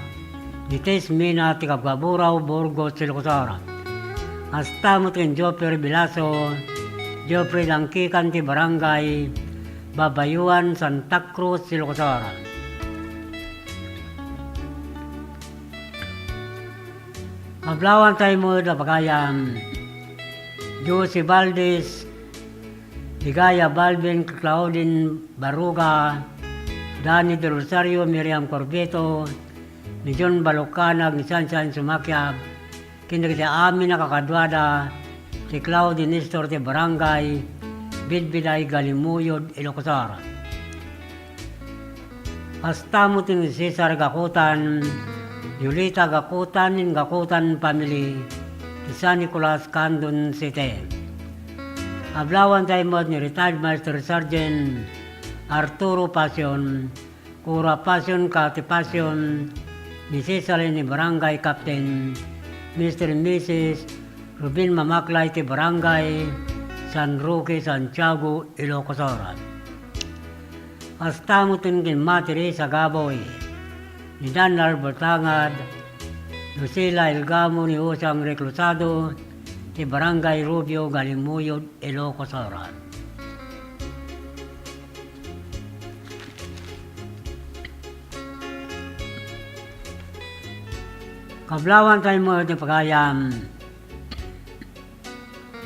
ni Tess Mina ti Cabcaburao, Burgos, Ilocos Sur. Kasta met ken Joffer Bilaso, Jeffrey Dangkikan ti Barangay Babayuan, Santa Cruz, Ilocos Sur. Pablawan tayo met a pagayam, Josie Valdez, Ligaya Balvin, Claudine Baruga, Danny Del Rosario, Miriam Corbeto, ni John Balucanag, ni Sansan Sumakiab, ken dagiti amin a kakaduada, ti Claudine Nestor ti Barangay Bidbiday, Galimuyod, Ilocos Sur. Kasta met ni Cesar Gakutan, Yolita Gakutan, and Gakutan family, ti San Nicolas, Candon City. Pablawan tayo met ni Retired Master Sergeant Arturo Pasion, Cora Pasion, Cathy Pasion, ni Cecily ni Barangay Captain, Mister and Missus Ruben Mamaklay ti Barangay San Roque, Santiago, Ilocos Sur. Kasta metten ken Ma Teresa Gaboy, ni Dan Albert Tangad, Lucila Elgamo, ni Usang Reclusado, ti Barangay Rubio, Galimuyod, Ilocos Sur. Kablawan tayo mo ti pagayam.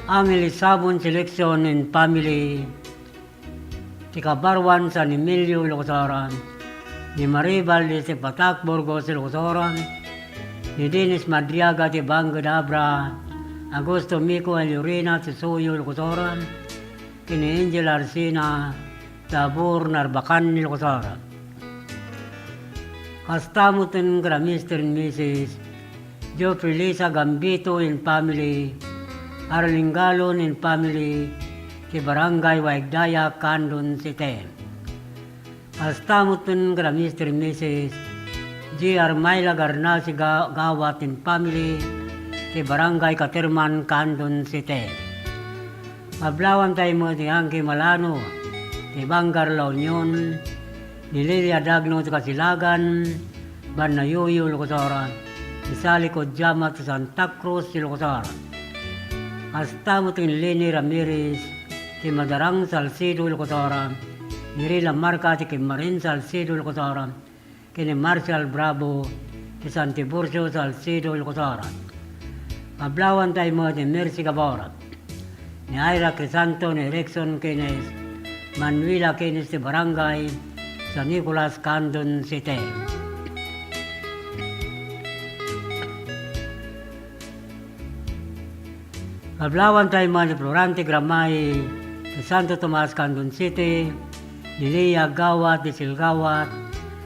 Ang Ilisabon Selection and Family, ti Kabaruan San Emilio, Ilocos Sur, ni Maribal Lizzie Patak, Burgos, Ilocos Sur, ni Dennis Madriaga ti Bangked Abra, Augusto Mico Alurina ti Suyo, Ilocos Sur, ken ni Angel Arsina, Tabor, Narbacan, Ilocos Sur. Kasta metten kada Mister and Missus Geoffrey Lisa Gambito and family, Arlene Galon and family, ti Barangay Waigdaya, Candon City. Kasta metten kada Mister and Missus G R Myla Garnasi Ga-, Gawat and family, ti Barangay Caterman, Candon City. Kablawan tayo mo ti Angki Malano, ti Bangked La Union, ni Lilia Dagno ti Kasilagan, Banayuyo, Ilocos Sur, ni Sally Codiama ti Santa Cruz, Ilocos Sur. Kasta metten ni Leni Ramirez ti Madarang, Salcedo, Ilocos Sur, ni Rila Marca ti Kemmarin, Salcedo, Ilocos Sur, ken ni Marshall Bravo ti San Tiburcio, Salcedo, Ilocos Sur. Kablawan tayo mo ni Mercy Gabor, ni Ira Crisanto, ni Rexon Keynes, Manuela Keynes ti Barangay San Nicolas, Candon City. Kablawan tayo man ni Florante Gramay ti Santo Tomas, Candon City, ni Lia Gawat ti Silgawat,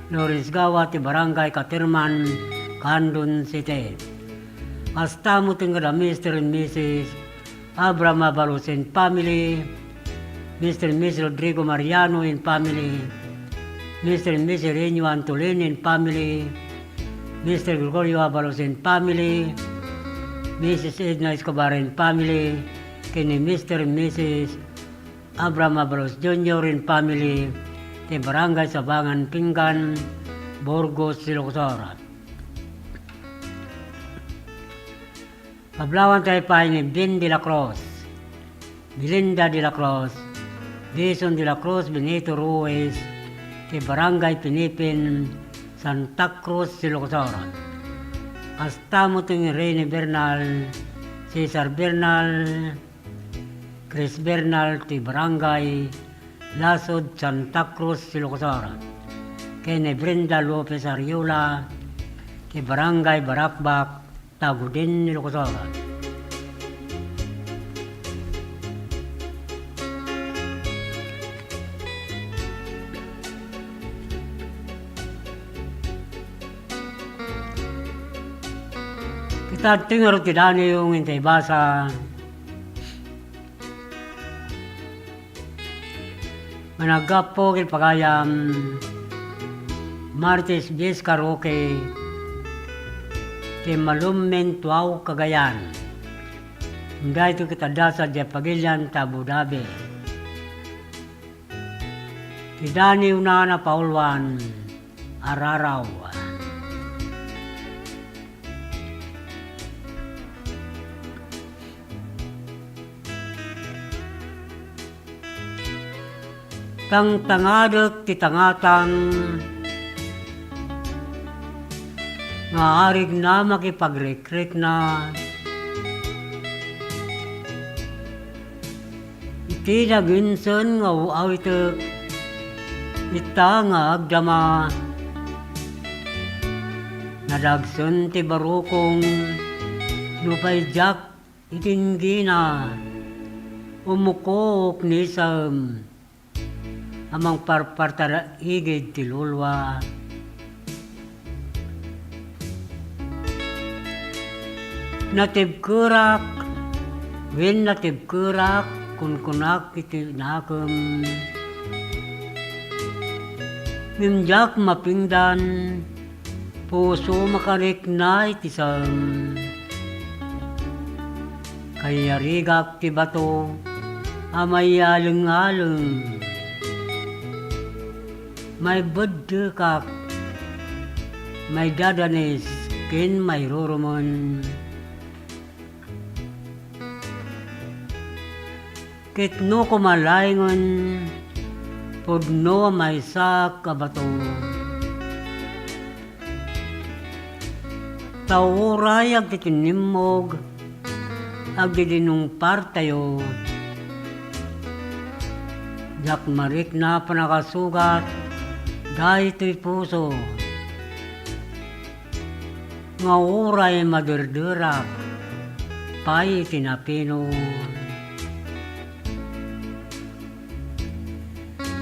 Loris Gawat ti Barangay Caterman, Candon City. Kasta metten kada Mister and Missus Abraham Abalos and family, Mister and Missus Rodrigo Mariano and family, Mister and Missus Renyo Antolin and family, Mister Gregorio Abalos and family, Missus Edna Escobar and family, ken ni Mister and Missus Abraham Abalos Junior and family, ti Barangay Sabangan Pinggan, Burgos, Ilocos Sur. Kablawan tayo pay ni Ben de la Cruz, Belinda de la Cruz, Dison de la Cruz, Benito Ruiz, ti Barangay Pinipin, Santa Cruz, Ilocos Sur. Kasta metten ni Rene Bernal, Cesar Bernal, Chris Bernal, ti Barangay Lasud, Santa Cruz, Ilocos Sur, ken ni Brenda Lopez Ariola, ti Barangay Barakbak, Taguden, Ilocos Sur. Ket adtoy ngarud ti daniw nga intay basa nga naggapu ken pagayam Martes Diez Karaoke ti Malummen Tuaw Cagayan. Daytoy ket adda sadiay pagilian ta Abu Dhabi. Ti daniwna a napauluan, Araraw. Tangtangadek ti tangatang nga arigna makipagrikrikna. Iti naginsen nga aw-awitek, ita nga agdama, nadagsen ti barukong, nupay diak itinggina, umukook ni Sam a mangparpartar igid ti lulua. Natibkerak, wen natibkerak, kunkunak iti nakem. Ngem diak mapingdan, puso makarikna iti sam. Kayarigak ti bato a mayaleng-aleng. Maibeddekak maidadanes ken mairurumen. Ket no koma laengen, pudno a maysaak a bato. Ta uray agtitinnimmog, agdidinungpartayo, diak marikna a panakasugat daytoy puso nga uray maderderak pay iti napino.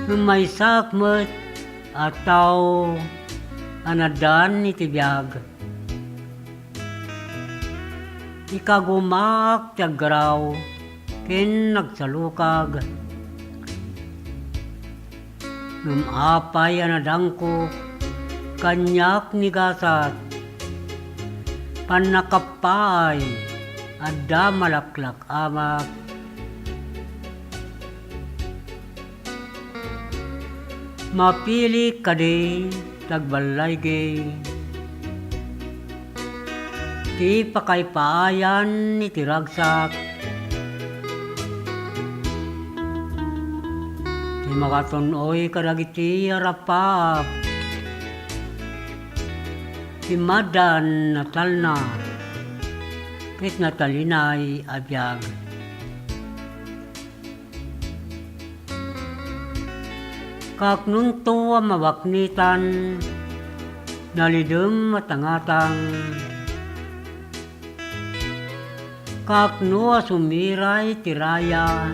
Ngem maysaak met a tao a nadan iti biag. Ikagumaak ti aggaraw ken nagsalukag. Ngem apay a nadangko, kaniak ni gasat. Pannakappaay, adda malaklak-amak. Mapili kadi ti agballaygi ti pakaipaayan iti ragsak, ti makatun-oy kadagiti arapaap ti madan natalna ket natalinay a biag. Kaknonto a mawaknitan, nalidem a tangatang. Kakno a sumiray ti raya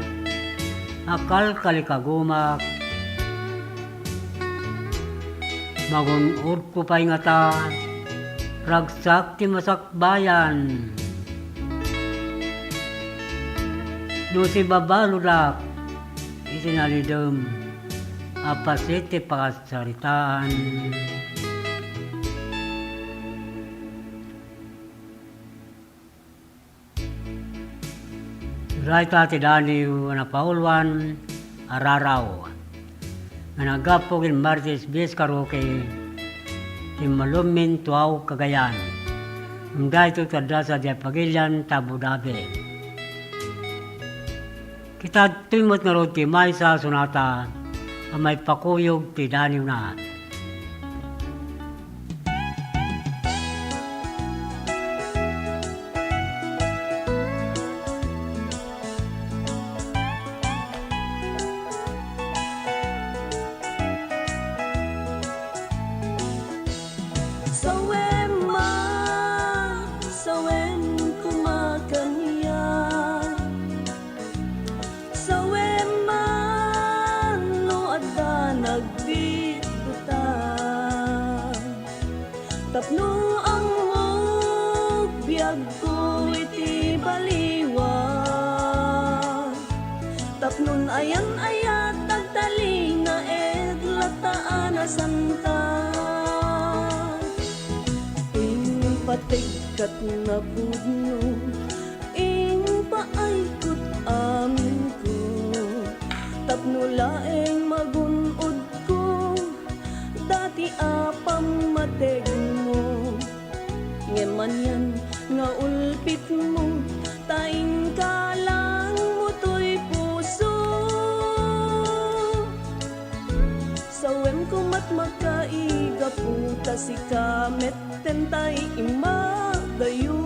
a kalkalikagumak. Magun-odko pay ngata, ragsak ti masakbayan. No sibabaludak iti nalidem a paset ti pakassaritaan. Dayta ti Daniw a napauluan a raraw nga naggapu ken Martes Vizcarroque ti Malumen, Tuaw, Cagayan. Ngem daytoy ti adda sadiay pagilian ti Abu Dhabi. Kitadtoy met ngarud ti maysa a sonata a maipakuyog ti daniwna. Sawem man, sawem koma kaniak. Sawem man no adda nagbitbutan. Tapno ammok biagko iti baliwan. Tapnon ayan-ayat agtalinaed latta a nasanta. Impategkat napudno, impaay kot aminko. Tapno laeng magun-odko dati a pammategmo. Ngem anian nga ulpitmo, ta inka langmo toy puso. Sawem komat makaigapu, ta sika metten tay immadayo.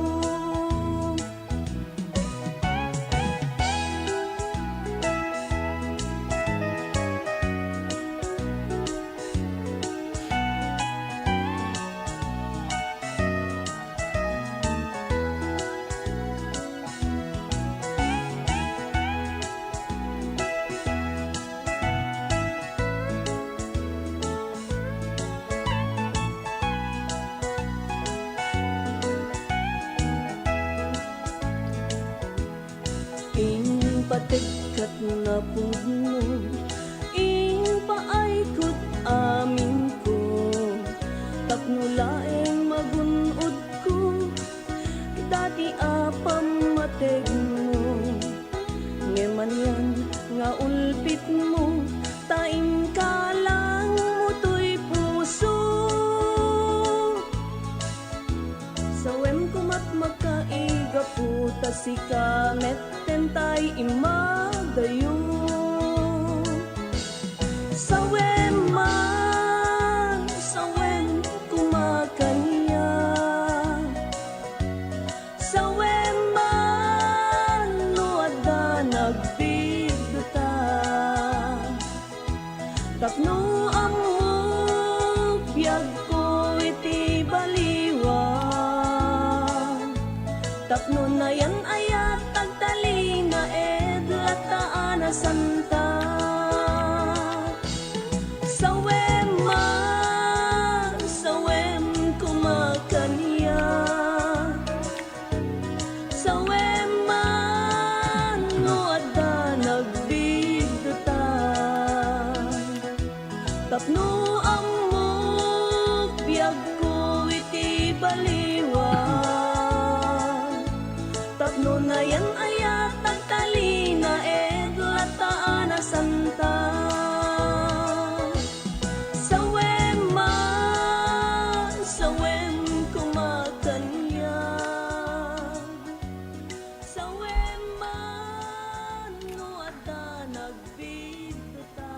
Impategkat napudno, impaay kot aminko, tapno laeng magun-odko dati a pammategmo. Ngem anian nga ulpitmo, ta inka langmo toy puso. Sika metten tay immadayo. Sawem man, sawem koma kaniak. Sawem man no adda nagbiddota. Tapno ammok biagko iti baliwan. Tapno nayan-ayat agtalinaed latta a nasanta. Sawem man, sawem koma kaniak. Sawem man no adda nagbiddota. Tapno ammok biagko iti baliwan. Tapno nayan-ayat agtalinaed latta a nasanta. Sawem man, sawem koma kaniak. Sawem man no adda nagbiddota.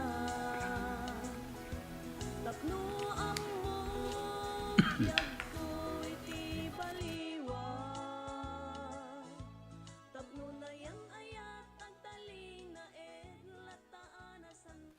Tapno ammok biagko iti baliwan. Tapno nayan-ayat agtalinaed latta a nasan-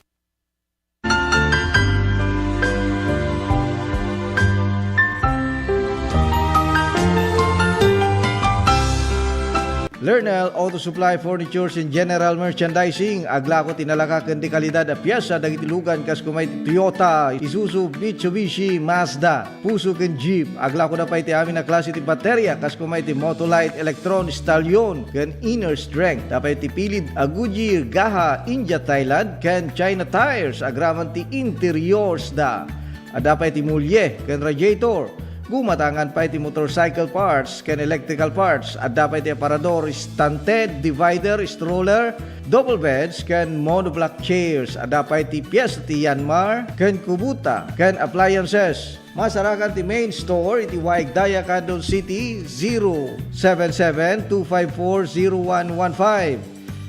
Lernel Auto Supply Furnitures and General Merchandising, aglako ti nalaka ken di kalidad a piesa dagiti lugan kas koma iti Toyota, Isuzu, Mitsubishi, Mazda, Fuso ken Jeep. Aglakoda pay ti amin a klase ti bateria kas koma iti Motolite, Electron, Stallion, ken Inner Strength. Adda pay ti pilid a Goodyear, Gaha, India, Thailand, ken China tires agraman ti interiors da. Adda pay ti mulie ken radiator. Gumatangan pay ti motorcycle parts ken electrical parts. Adda pay ti aparador, stunted, divider, stroller, double beds, ken monoblock chairs. Adda pay ti piesta ti Yanmar ken Kubota ken appliances. Masarakan ti main store iti Waig Daya, Candon City, zero seven seven two five four zero one one five.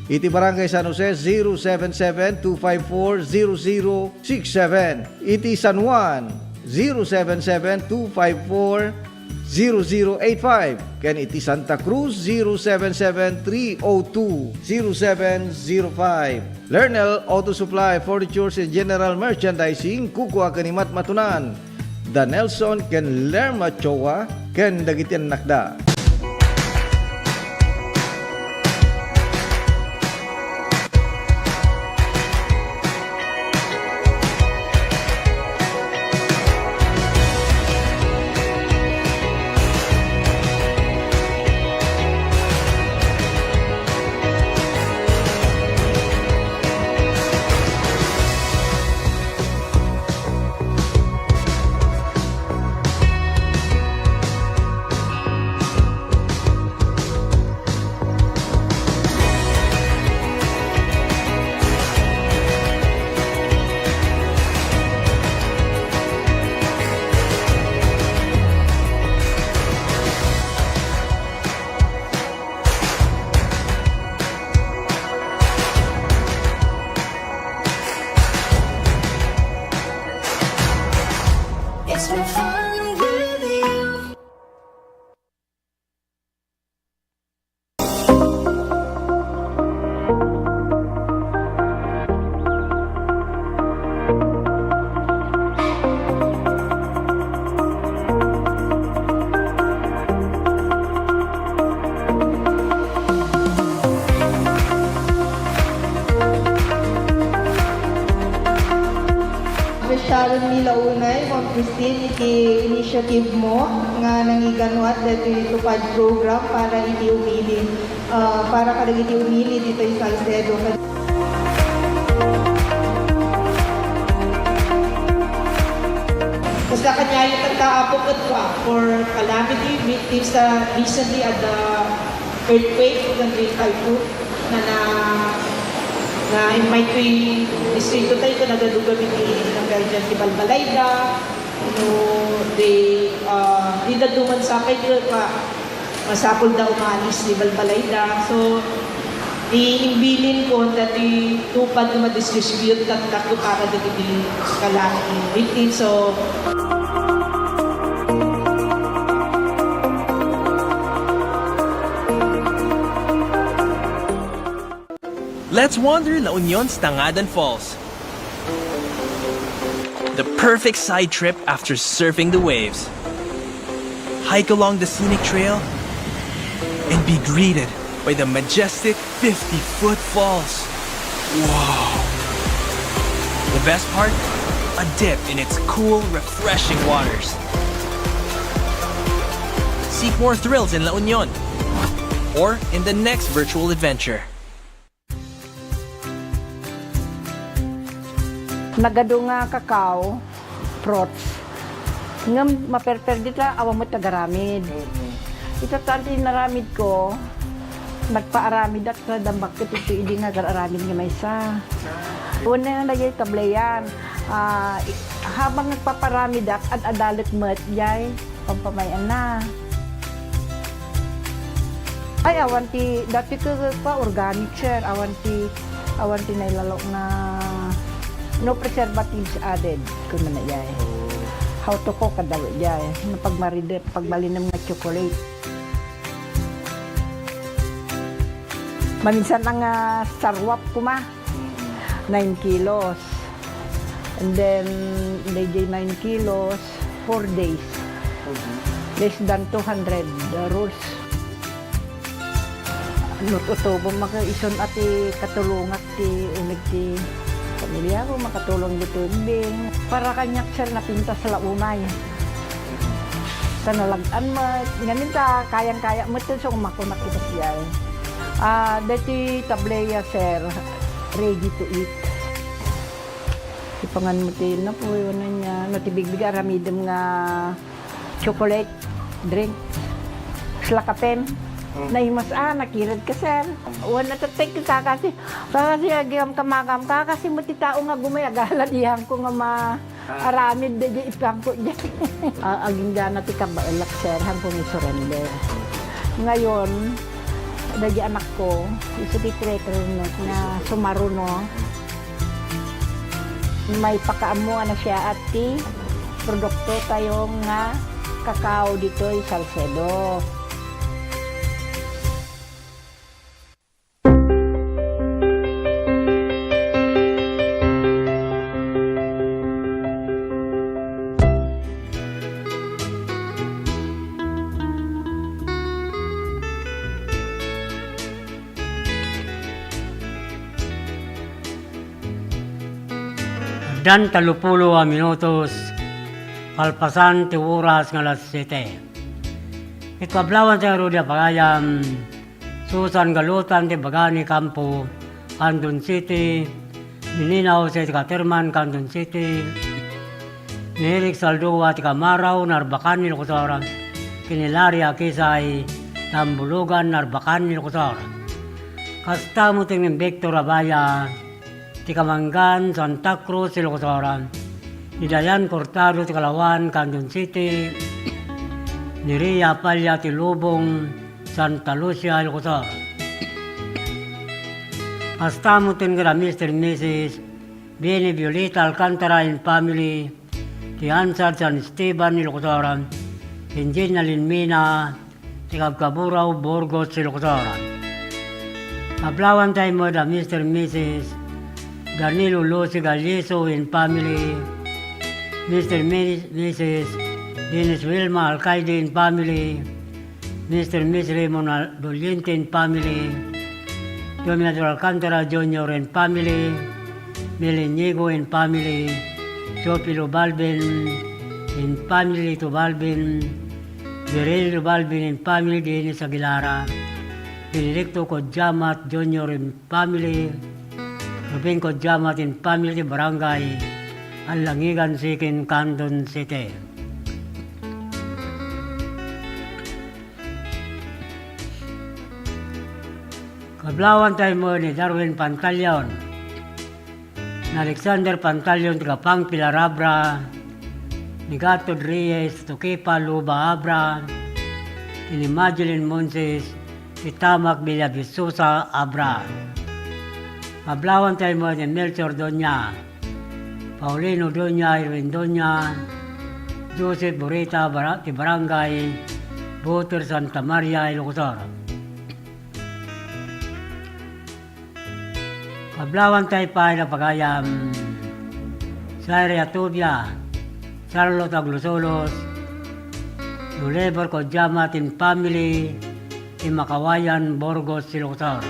Iti Barangay San Jose, zero seven seven two five four zero zero six seven. Iti San Juan, zero seven seven two five four zero zero eight five. Ken iti Santa Cruz, zero seven seven three oh two zero seven zero five. Lernel Auto Supply, Furnitures and General Merchandising, kukua ken ni Matmatunan. Da Nelson ken Lerma Choa ken dagiti annakda. It's been fun with you. Appreciate mi la unay, Ma'am Christine, iti initiative mo nga nangiganuat daytoy tupad program para iti umili, ah, para kadagiti umili ditoy Salcedo. Kasla kaniayo tatta, Apo, ket for calamity victims, ah, recently at the earthquake ken the typhoon na, na, na-invite toy distrito tayo ken nagadugan iti Emergency Balbalayda, no, the, ah, di dadduma sapay ket, ah, Masapul da umalis ti balbalayda. So, ti imbilin ko, dati tupad nga madistribute, taktak ko para dagiti kalaki. Wait, so, Let's wander La Union's Tangadan Falls. The perfect side trip after surfing the waves. Hike along the scenic trail and be greeted by the majestic fifty-foot falls. Wow! The best part? A dip in its cool, refreshing waters. Seek more thrills in La Union or in the next virtual adventure. Nagadu nga kakao, fruits. Ngem maperper dita, awan met agaramid. Ita tan ti inaramid ko, nagpaaramidak ta dambak ket iti idi nga agaramid nga maysa. Una nga dagiti tableyan, ah, i- habang nagpaparamidak, ad-adalek met jay pampamay-anna. Ay, awan ti, dati ket pa organic, sir. Awan ti, awan ti nailalo nga no preservatives added, kunana jay. How to cook, kada jay. No pagmaride, pagbalinem nga chocolate. Maminsan nga sarwap kuma, nine kilos. And then, dayjay nine kilos, four days. Less than two hundred rolls. Nututubong maka ison a ti katulongak ti uneg ti pamilya ko, makatulong ditoy bing. Para kaniak, sir, napintas la unay. Ta nalag-an met. Ngamin ta, kayang-kaya met, so, makunak ita siya. Ah, deti tableya, sir, ready to eat. Ipangan mo ti napuy, wano niya. No, ti bigbig aramidem nga chocolate drink. Kasla kapem. Naimas, ah, nakirad ka, sir. Wano, tatek ka kasi. Kasi agam kamagam ka, kasi mo ti tao nga gumay, agala diyan ko nga ma-, aramid da di ipangko di. Ah, agingga na ti kabaelak, sir, han ko surrender. Ngayon, dagiti anak ko, isu ti traitor no, nga sumaruno. Maipakaammo a nasiaat ti produkto tayo nga kakao ditoy Salcedo. Addan tallopulo a minutos kalpasan ti oras nga alas siete. Ket pablawan tayo rudi a pagayam, Susan Galutan ti baga ni Campo, Candon City, ni Nina Jose ti Caterman, Candon City, ni Eric Saldua ti Camaraw, Narbacan, Ilocos Sur, ken ni Larry Akisay, Tambulugan, Narbacan, Ilocos Sur. Kasta met ni Victor Abaya, ti Kamangan, Santa Cruz, Ilocos Sur, ni Dayan Cortado ti Kalawan, Candon City, ni Ria Palla ti Lubong, Santa Lucia, Ilocos Sur. Kasta met ti Mister and Missus Benny Violeta Alcantara and family, ti Ansad San Esteban, Ilocos Sur, ken Jenny Alinmina, ti Kabkaburaw, Burgos, Ilocos Sur. Pablawan tayo met a Mister and Missus Danilo Lucy Galliso and family, Mister and Missus Dennis Wilma Alcaide and family, Mister and Missus Raymond Al-, Doliente and family, Dominador Alcantara Junior and family, Mel Inigo and family, Sophie Lubalben and family, Tubalben, Viril Lubalben and family, Dennis Aguilara, Benedicto Codiamat Junior and family, Ruben Codiamat and family, ti Barangay Alangigan Sikin, Candon City. Kablawan tayo mo ni Darwin Pantaleon, ni Alexander Pantaleon, taga Pangpil, Arabra, ni Gatod Reyes, Tukipa, Luba, Abra, ni Madeline Monses, ti Tamak Villavisosa Abra. Ablawantay met ni Melchor Doña, Paulino Doña, Irwin Doña, Joseph Burita, bara-, ti Barangay Buter Santa Maria, Ilocos Sur. Ablawantay pay a pagayam, Zaire Atubia, Charlotte Aglusolos, Oliver Kodiama, tin family, ti Makawayan, Burgos, Ilocos Sur.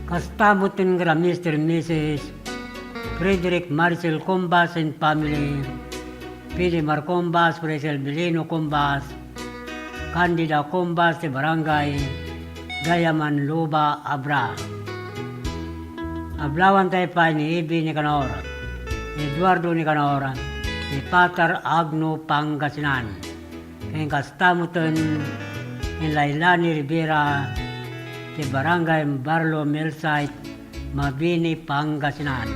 Kasta met ken kara Mister and Missus Frederick Marcel Combas and family, Pilimar Combas, Fresel Bilino Combas, Candida Combas ti Barangay Gayaman Luba, Abra. Ablawantay pay ni Ebi Nicanor, Eduardo Nicanor, ti Patar, Agno, Pangasinan. Ken kasta metten ni Lailani Rivera ti Barangay Barlo Millsite, Mabini, Pangasinan.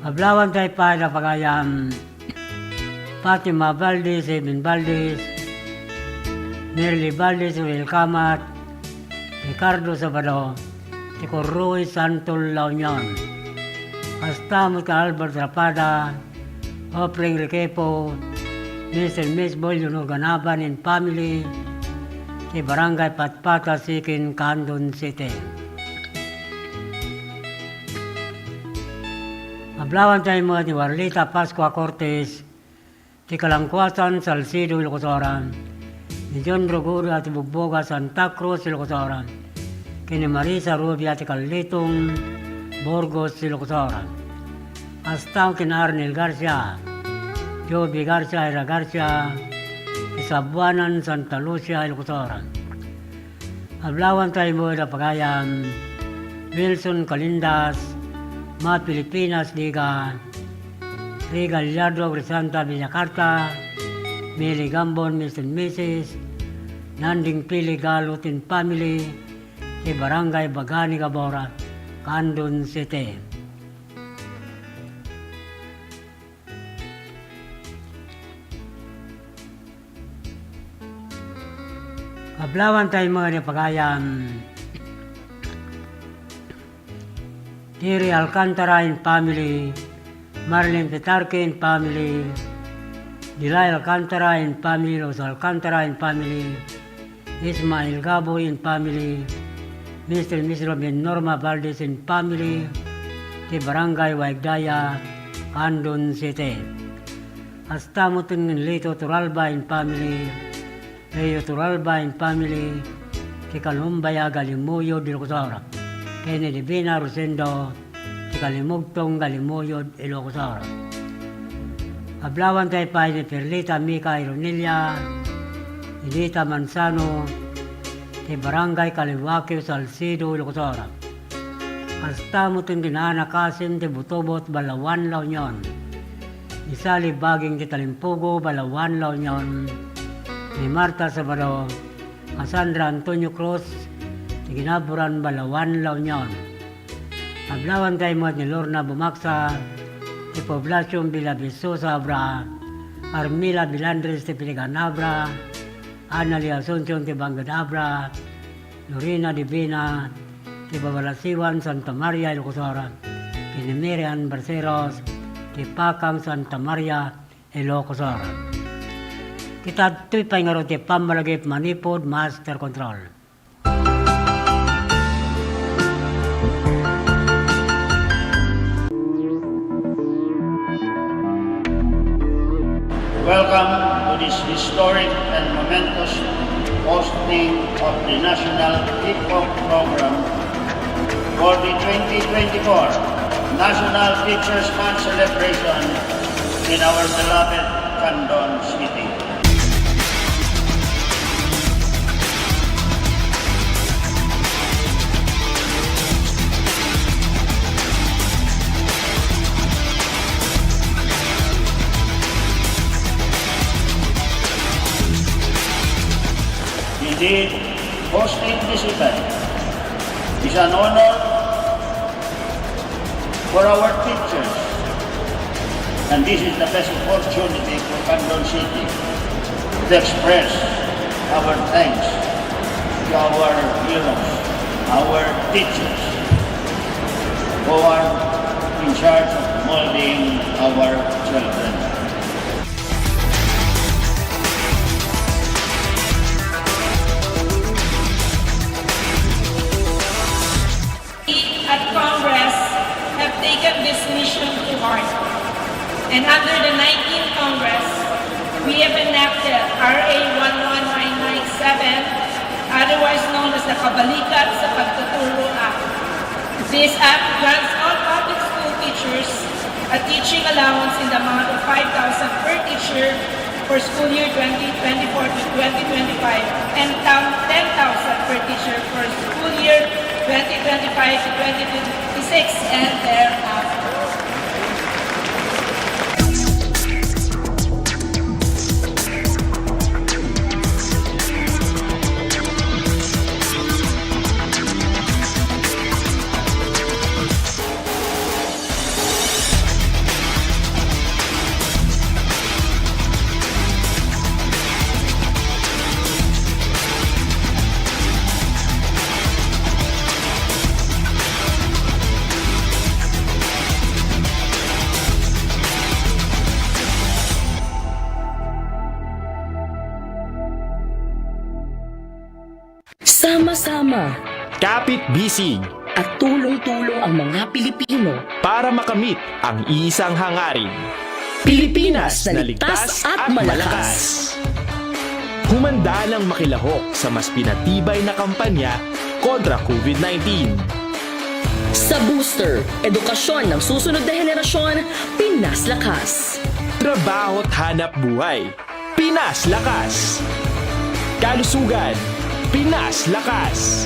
Ablawantay pay a pagayam, Fatima Valdez, Edwin Valdez, Merly Valdez, Roel Camat, Ricardo Sabado, ti Corroy, Santol, La Union. Kasta met ken Albert Rapada, Opring Requepo, Mister and Miss Boy Leonor Ganaban and family, ti Barangay Patpata, Siquin, Candon City. Ablawantay met ni Warlita Pascua Cortes, ti Kalangkuasan, Salcedo, Ilocos Sur, ni John Rogoda ti Bugboga, Santa Cruz, Ilocos Sur, ken ni Marisa Rubia ti Kalitong, Burgos, Ilocos Sur. Kasta ken Arnel Garcia, Joby Garcia, Ira Garcia, ti Sabuanan, Santa Lucia, Ilocos Sur. Ablawantay met a pagayam, Wilson Calindas, Ma Filipinas Liga, Ri Gallardo, Crisanta Villacarta, Mili Gambon, Mister and Missus Nanding Pili Galut and family, ti Barangay Bagani Gabora, Candon City. Ablawantay met a pagayam, Terry Alcantara and family, Marlene Petarque and family, Dilay Alcantara and family, Los Alcantara and family, Ismael Gaboy and family, Mister and Miss Robin Norma Valdez and family, ti Barangay Waigdaya, Candon City. Kasta met ken Lito Turalba and family, Leo Turalba and family, ti Kalumbaya, Galimuyod, Ilocos Sur, ken ni Divina Rosendo, ti Kalimugtong, Galimuyod, Ilocos Sur. Ablawantay pay ni Perlita Mica Ironilla, Edita Manzano, ti Barangay Kaliwakio, Salcedo, Ilocos Sur. Kasta met ken ni Ana Kasim ti Butobot, Balawan, La Union. Ni Sally Baging ti Talimpugo, Balawan, La Union. Ni Marta Sabado, Cassandra Antonio Cruz, ti Ginaburan, Balawan, La Union. Ablawantay met ni Lorna Bumaksa, ti Poblacion Villavisosa, Abra, Armila Bilandres ti Piligan, Abra, Annalie Asuncion ti Bangked, Abra, Lorena Divina ti Babalasiwan, Santa Maria, Ilocos Sur, ken ni Mary Ann Barceros ti Pakang, Santa Maria, Ilocos Sur. Kita adtoy pay ngarud ti pammalagip manipud master control. Welcome to this historic and momentous hosting of the National Hip Hop Program for the twenty twenty-four National Teachers Month celebration in our beloved Candon City. Indeed, hosting this event is an honor For our teachers, and this is the best opportunity for Candon City to express our thanks to our heroes, our teachers, who are in charge of molding our children. We at Congress have taken this mission to heart. And under the nineteenth Congress, we have enacted R A one one nine nine seven, otherwise known as the Kabalikat sa Pagtuturo Act. This act grants all public school teachers a teaching allowance in the amount of five thousand per teacher for school year twenty twenty-four to twenty twenty-five and tam-, ten thousand per teacher for school year twenty twenty-five to twenty twenty-six and thereafter. Sama-sama. Kapit-bisig. At tulong-tulong ang mga Pilipino. Para makamit ang isang hangarin. Pilipinas na ligtas at malakas. Humanda nang makilahok sa mas pinatibay na kampanya kontra COVID nineteen. Sa Booster, edukasyon ng susunod na henerasyon, Pinas Lakas. Trabaho at hanap buhay. Pinas Lakas. Kalusugan, Pinas Lakas.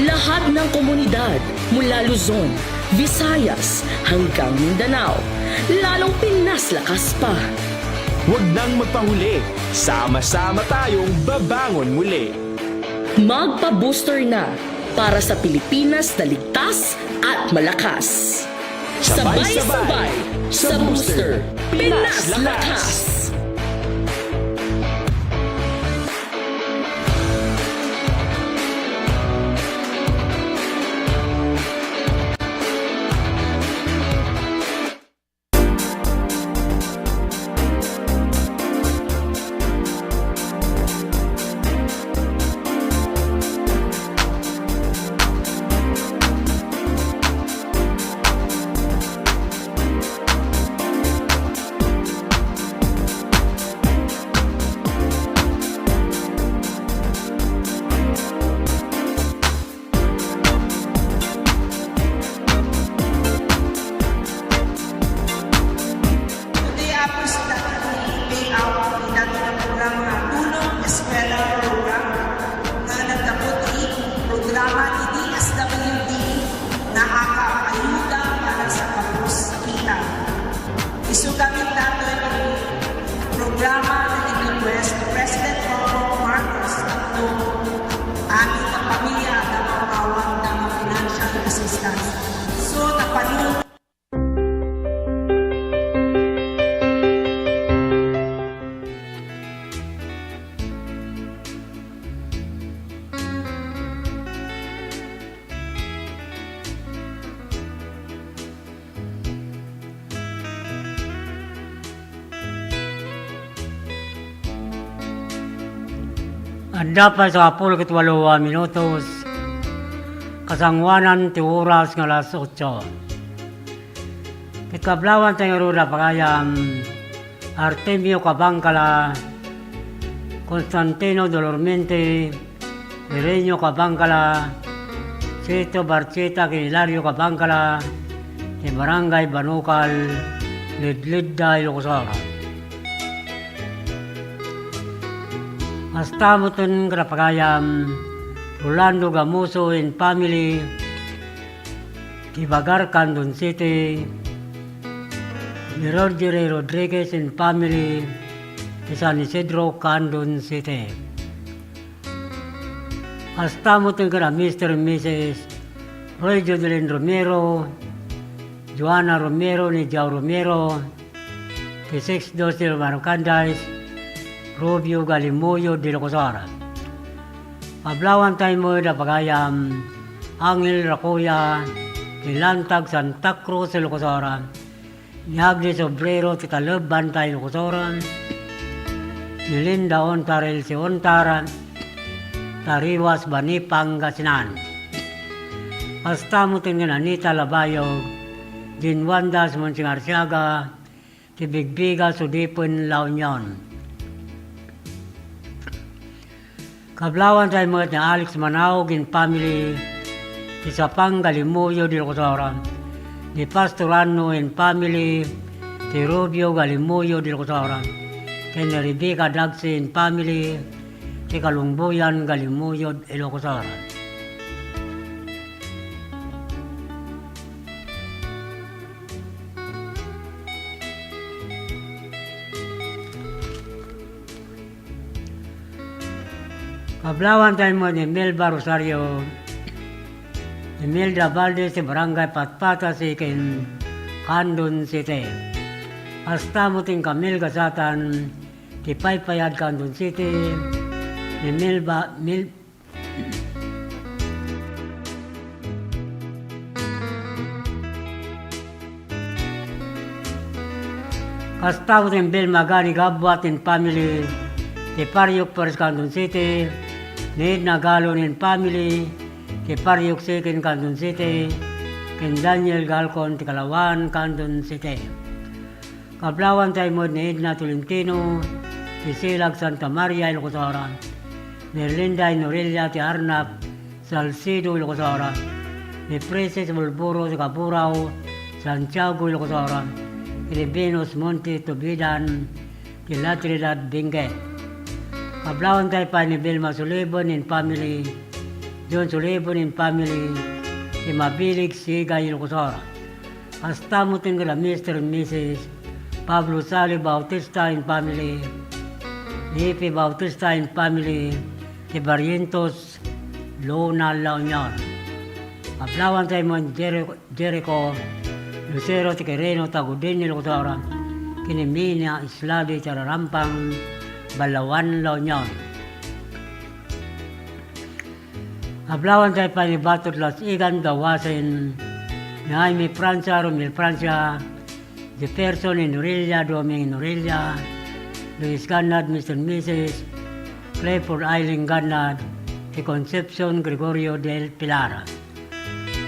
Lahat ng komunidad, mula Luzon, Visayas, hanggang Mindanao, lalong Pinas Lakas pa. Huwag nang magpahuli, sama-sama tayong babangon muli. Magpa-booster na para sa Pilipinas na ligtas at malakas. Sabay-sabay sa Booster, Pinas Lakas! Today, Apo, is that we pay out in that program nga Tulong Eskwela Program nga nagkapot ti programa ti D S W D nga akaayuda para sa kapos kita. Isu kami datoy ti programa nga in-request ni President Bongbong Marcos tapno amin nga pamilya adda maawat nga financial assistance. So, napano Adda pay sangapulo ket walo a minutos, kasangoanan ti oras nga alas otso. Ket kablawan tayo ngarud a pagayam, Artemio Cabangcala, Constantino Dolormente, Irenio Cabangcala, Sito Barcheta ken Hilario Cabangcala, ti Barangay Banucal, Ledledda, Ilocos Sur. Kasta metten kadagiti pagayam, Rolando Gamuso and family, ti Bagar, Candon City, ni Rorgery Rodriguez and family, ti San Isidro, Candon City. Kasta metten kada Mister and Missus Roy Jodelin Romero, Joanna Romero ni Joe Romero, ti six doce Marcandies, Rubio Galimuyo de Locosora. Ablawantay met a pagayam, Angel Racoya, ti Lantag Santa Cruz, Locosora, ni Agnes Obrero ti Taleb Bantay, Locosora, ni Linda Ontar, Elsie Ontar, Tariwas, Bani, Pangasinan. Kasta met ken Anita Labayog, Jean Wanda Simonsi Arsiaga, ti Bigbiga, Sudipen, La Union. Kablawantay met ni Alex Manaug and family, ti Sapang Galimuyo de Locosora, ni Pastor Anno and family, ti Rubio Galimuyo de Locosora, ken ni Rebecca Dagsi and family, ti Kalungboyan Galimuyo de Locosora. Kablawantay met ni Melba Rosario, Imelda Valdez ti Barangay Patpata, Siquem, Candon City. Kasta met ti Camille Gasatan ti Paypayad, Candon City, ni Melba, Mil-, Kasta met ni Belma Gani Gabuat and family, ti Pariok Paris, Candon City, ni Edna Galon and family, ti Pariok Siquem, Candon City, ken Daniel Galcon ti Kalawan, Candon City. Kablawantay met ni Edna Tolentino, ti Silag Santa Maria, Ilocos Norte, ni Erlinda Inorelia ti Arnap, Salcedo, Ilocos Norte, ni Princess Bulburo ti Kaburao, Santiago, Ilocos Norte, ken ni Venus Monte Tubidan ti La Trinidad, Benguet. Kablawantay pay ni Vilma Sulibon and family, John Sulibon and family, ti Mabilig, Sigay, Ilocos Norte. Kasta met ken ni Mister and Missus Pablo Sali Bautista and family, Yipi Bautista and family, ti Barrientos, Luna, La Union. Kablawantay met ni Jericho, Jericho Lucero ti Quirino, Tagudin, Ilocos Norte, ken ni Mina Isladi ti Rarampang, Balaoan, La Union. Kablawantay pay ni Batot Las Igan Gawasen, ni Jaime Francia, Romel Francia, Jefferson Inorelia, Doming Inorelia, Luis Gannad, Mister and Missus Clifford Eileen Gannad, ti Concepcion Gregorio del Pilar.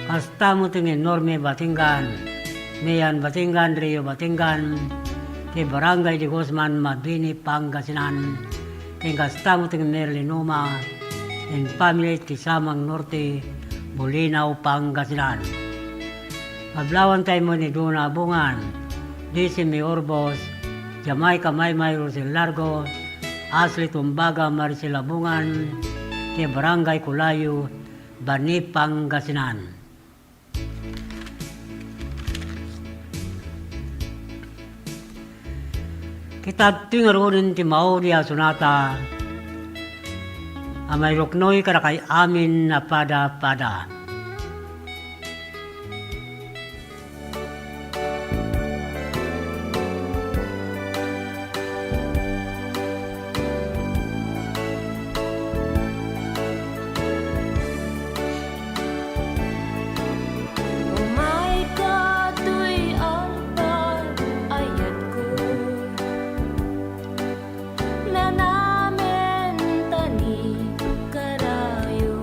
Kasta met ni Norme Batingan, Mian Batingan, Rio Batingan, ti Barangay de Guzman, Mabini, Pangasinan. Ken kasta met ni Merlin Numa and family ti Samang Norte, Bolinao, Pangasinan. Kablawantay met ni Dona Abungan, Desi May Orbos, Jamaica Maymay, Rosel Largo, Ashley Tumbaga, Maricel Abungan, ti Barangay Colayo, Bani, Pangasinan. Ket adtoy ngaruden ti maudi a sonata a mairuknoy kadakay amin a pada-pada. Umay ka toy alpag ayatko, nanamen ta ni karayo.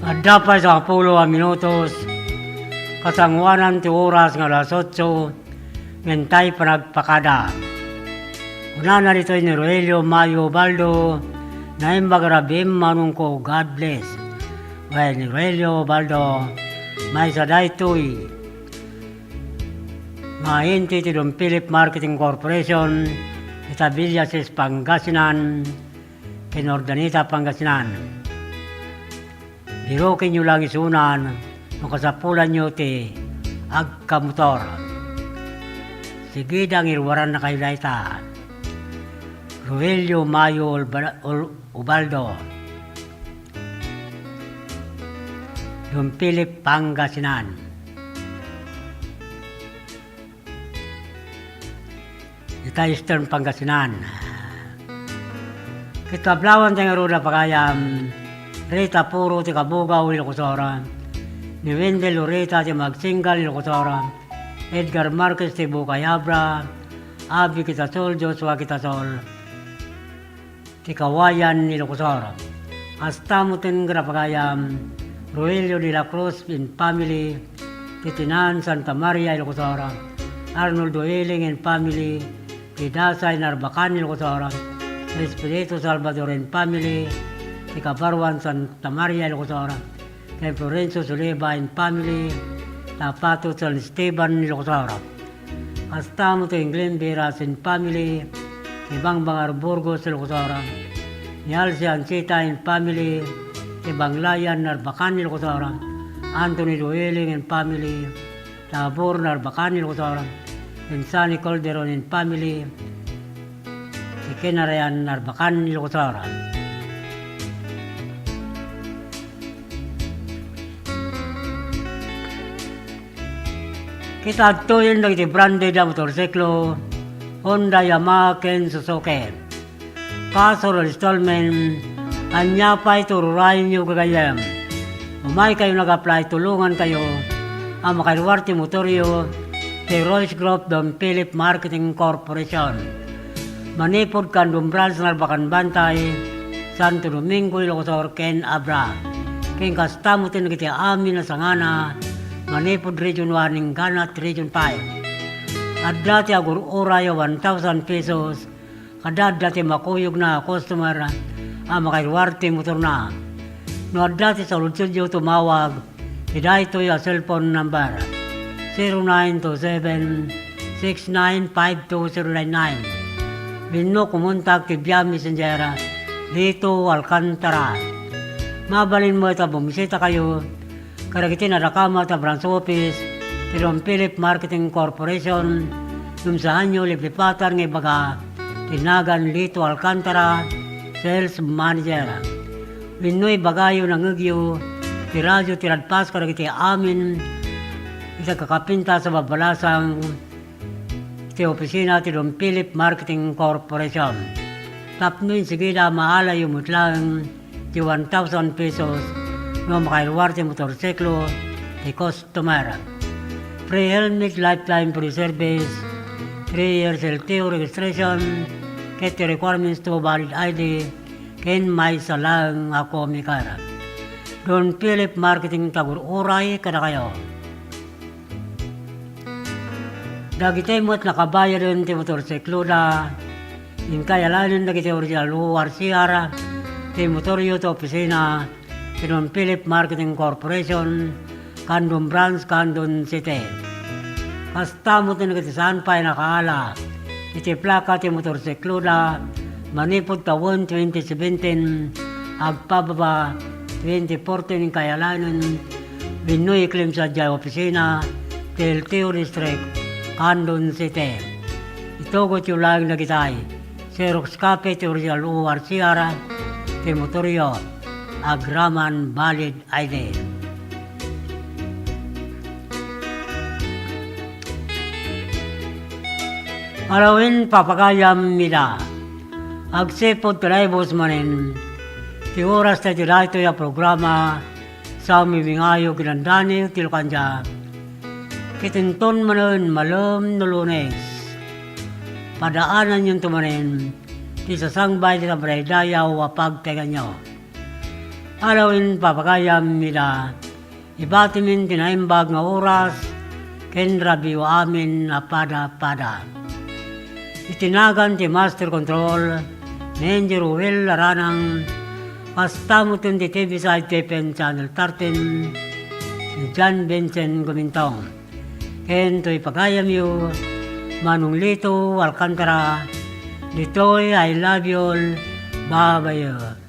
Adda pay sangapulo a minutos, kasangoanan ti oras nga alas otso, ngem tay panagpakada. Kunana ditoy ni Roelio Mayo Baldo, naimbag a rabii manongko, God bless. Wen ni Roelio Baldo, maysa daytoy nga inti ti Don Philip Marketing Corporation, ita Villasis, Pangasinan, ken Urdaneta, Pangasinan. Birokenyo lang isunan no kasapulanyo ti agkamotor. Sige, dangiruarannakayo dayta. Roelio Mayo Ulba-, Ul-, Ubaldo. Don Philip, Pangasinan. Ita Eastern Pangasinan. Ket kablawan ti ngarud a pagayam, Rita Puro ti Kabugaw, Ilocos Sur. Ni Wendell Ureta ti Magsinggal, Ilocos Sur. Edgar Marquez ti Bukay Abra. Abi Kitasol, Joshua Kitasol ti Kawayan, Ilocos Sur. Kasta met ti ngarud a pagayam, Roelio de la Cruz and family, ti Tinan, Santa Maria, Ilocos Sur. Arnoldo Iling and family, ti Dasay, Narbacan, Ilocos Sur. Espiritu Salvador and family, ti Kabaruan, Santa Maria, Ilocos Sur. Ken Florencio Suleba and family, Tapato, San Esteban, Ilocos Sur. Kasta met ti Glenn Veras and family, ti Bangbangar, Burgos, Ilocos Sur. Ni Alce Ancheta and family, ti Banglayan, Narbacan, Ilocos Sur. Anthony Dueling and family, Tabor, Narbacan, Ilocos Sur. Ken Sunny Calderon and family, ti Kinarayan, Narbacan, Ilocos Sur. Ket adtoyen dagiti branded a motorsiklo, Honda, Yamaha, ken Suzuki. Kas installment, ania pay ti ururayenyo, gagayyem? Umaykayo nag-apply, tulongankayo a makaluar ti motoryo ti Royce Group Don Philip Marketing Corporation. Manipud Candon Branch, Narbacan Bantay, Santo Domingo, Ilocos Sur, ken Abra. Ken kasta met ti dagiti amin a sangana, manipud Region one inggana ti Region five. Adda ti agur-uray a one thousand pesos, kada adda ti makuyogna a customer a makaluar ti motorna. No adda ti saludsodyo, tumawag iti daytoy a cellphone number, zero nine two seven, six nine five two zero nine nine, wenno kumontak ti via Messenger, Lito Alcantara. Mabalin met a bumisitakayo kadagiti nadakamat a branch office ti Don Philip Marketing Corporation, ngem saanyo liplipatan nga ibaga ti nagan Lito Alcantara, Sales Manager. Wenno ibagayo nangngegyo ti radio ti radpas kadagiti amin iti agkakapintas a babbalasang iti opisina ti Don Philip Marketing Corporation. Tapno insigida, maalayo met laeng ti one thousand pesos no makaluar ti motorsiklo ti customer. Free helmet, lifetime free service, three years L T O registration, ket ti requirements to valid I D, ken maysa laeng a comic card. Don Philip Marketing ti agur-uray kadakayo. Dagiti met nakabayaden ti motorsikloda, inkay alaenen dagiti original O R C R ti motoryo ti opisina ti Don Philip Marketing Corporation, Candon Branch, Candon City. Kasta met dagiti saan pay nakaala iti plaka ti motorsikloda manipud tawen twenty seventeen agpababa twenty fourteen, inkay alaenen wenno i-claim sadiay opisina ti L T O District, Candon City. Itugotyo laeng dagitay, xerox copy ti original O R C R ti motoryo, agraman valid I D. Arawin papagayam ida. Agsipud ta naibus manen ti oras ta iti daytoy a programa, sa umimingayo ginandani ti Lukandia. Ket inton manen malem no Lunes, padaananyonto manen ti sasangbay ti Pagdaydayaw a pagtaenganyo. Alawen papagayam ida, ibatimin ti naimbag nga oras ken rabiyo amin a pada-pada. Iti nagan ti Master Control, ni Engineer Ruel Aranang, kasta met ti T V side T P N Channel thirteen, ni John Vincent Gumintong. Ken toy pagayamyo, Manong Lito Alcantara, ditoy I love you all, babayo.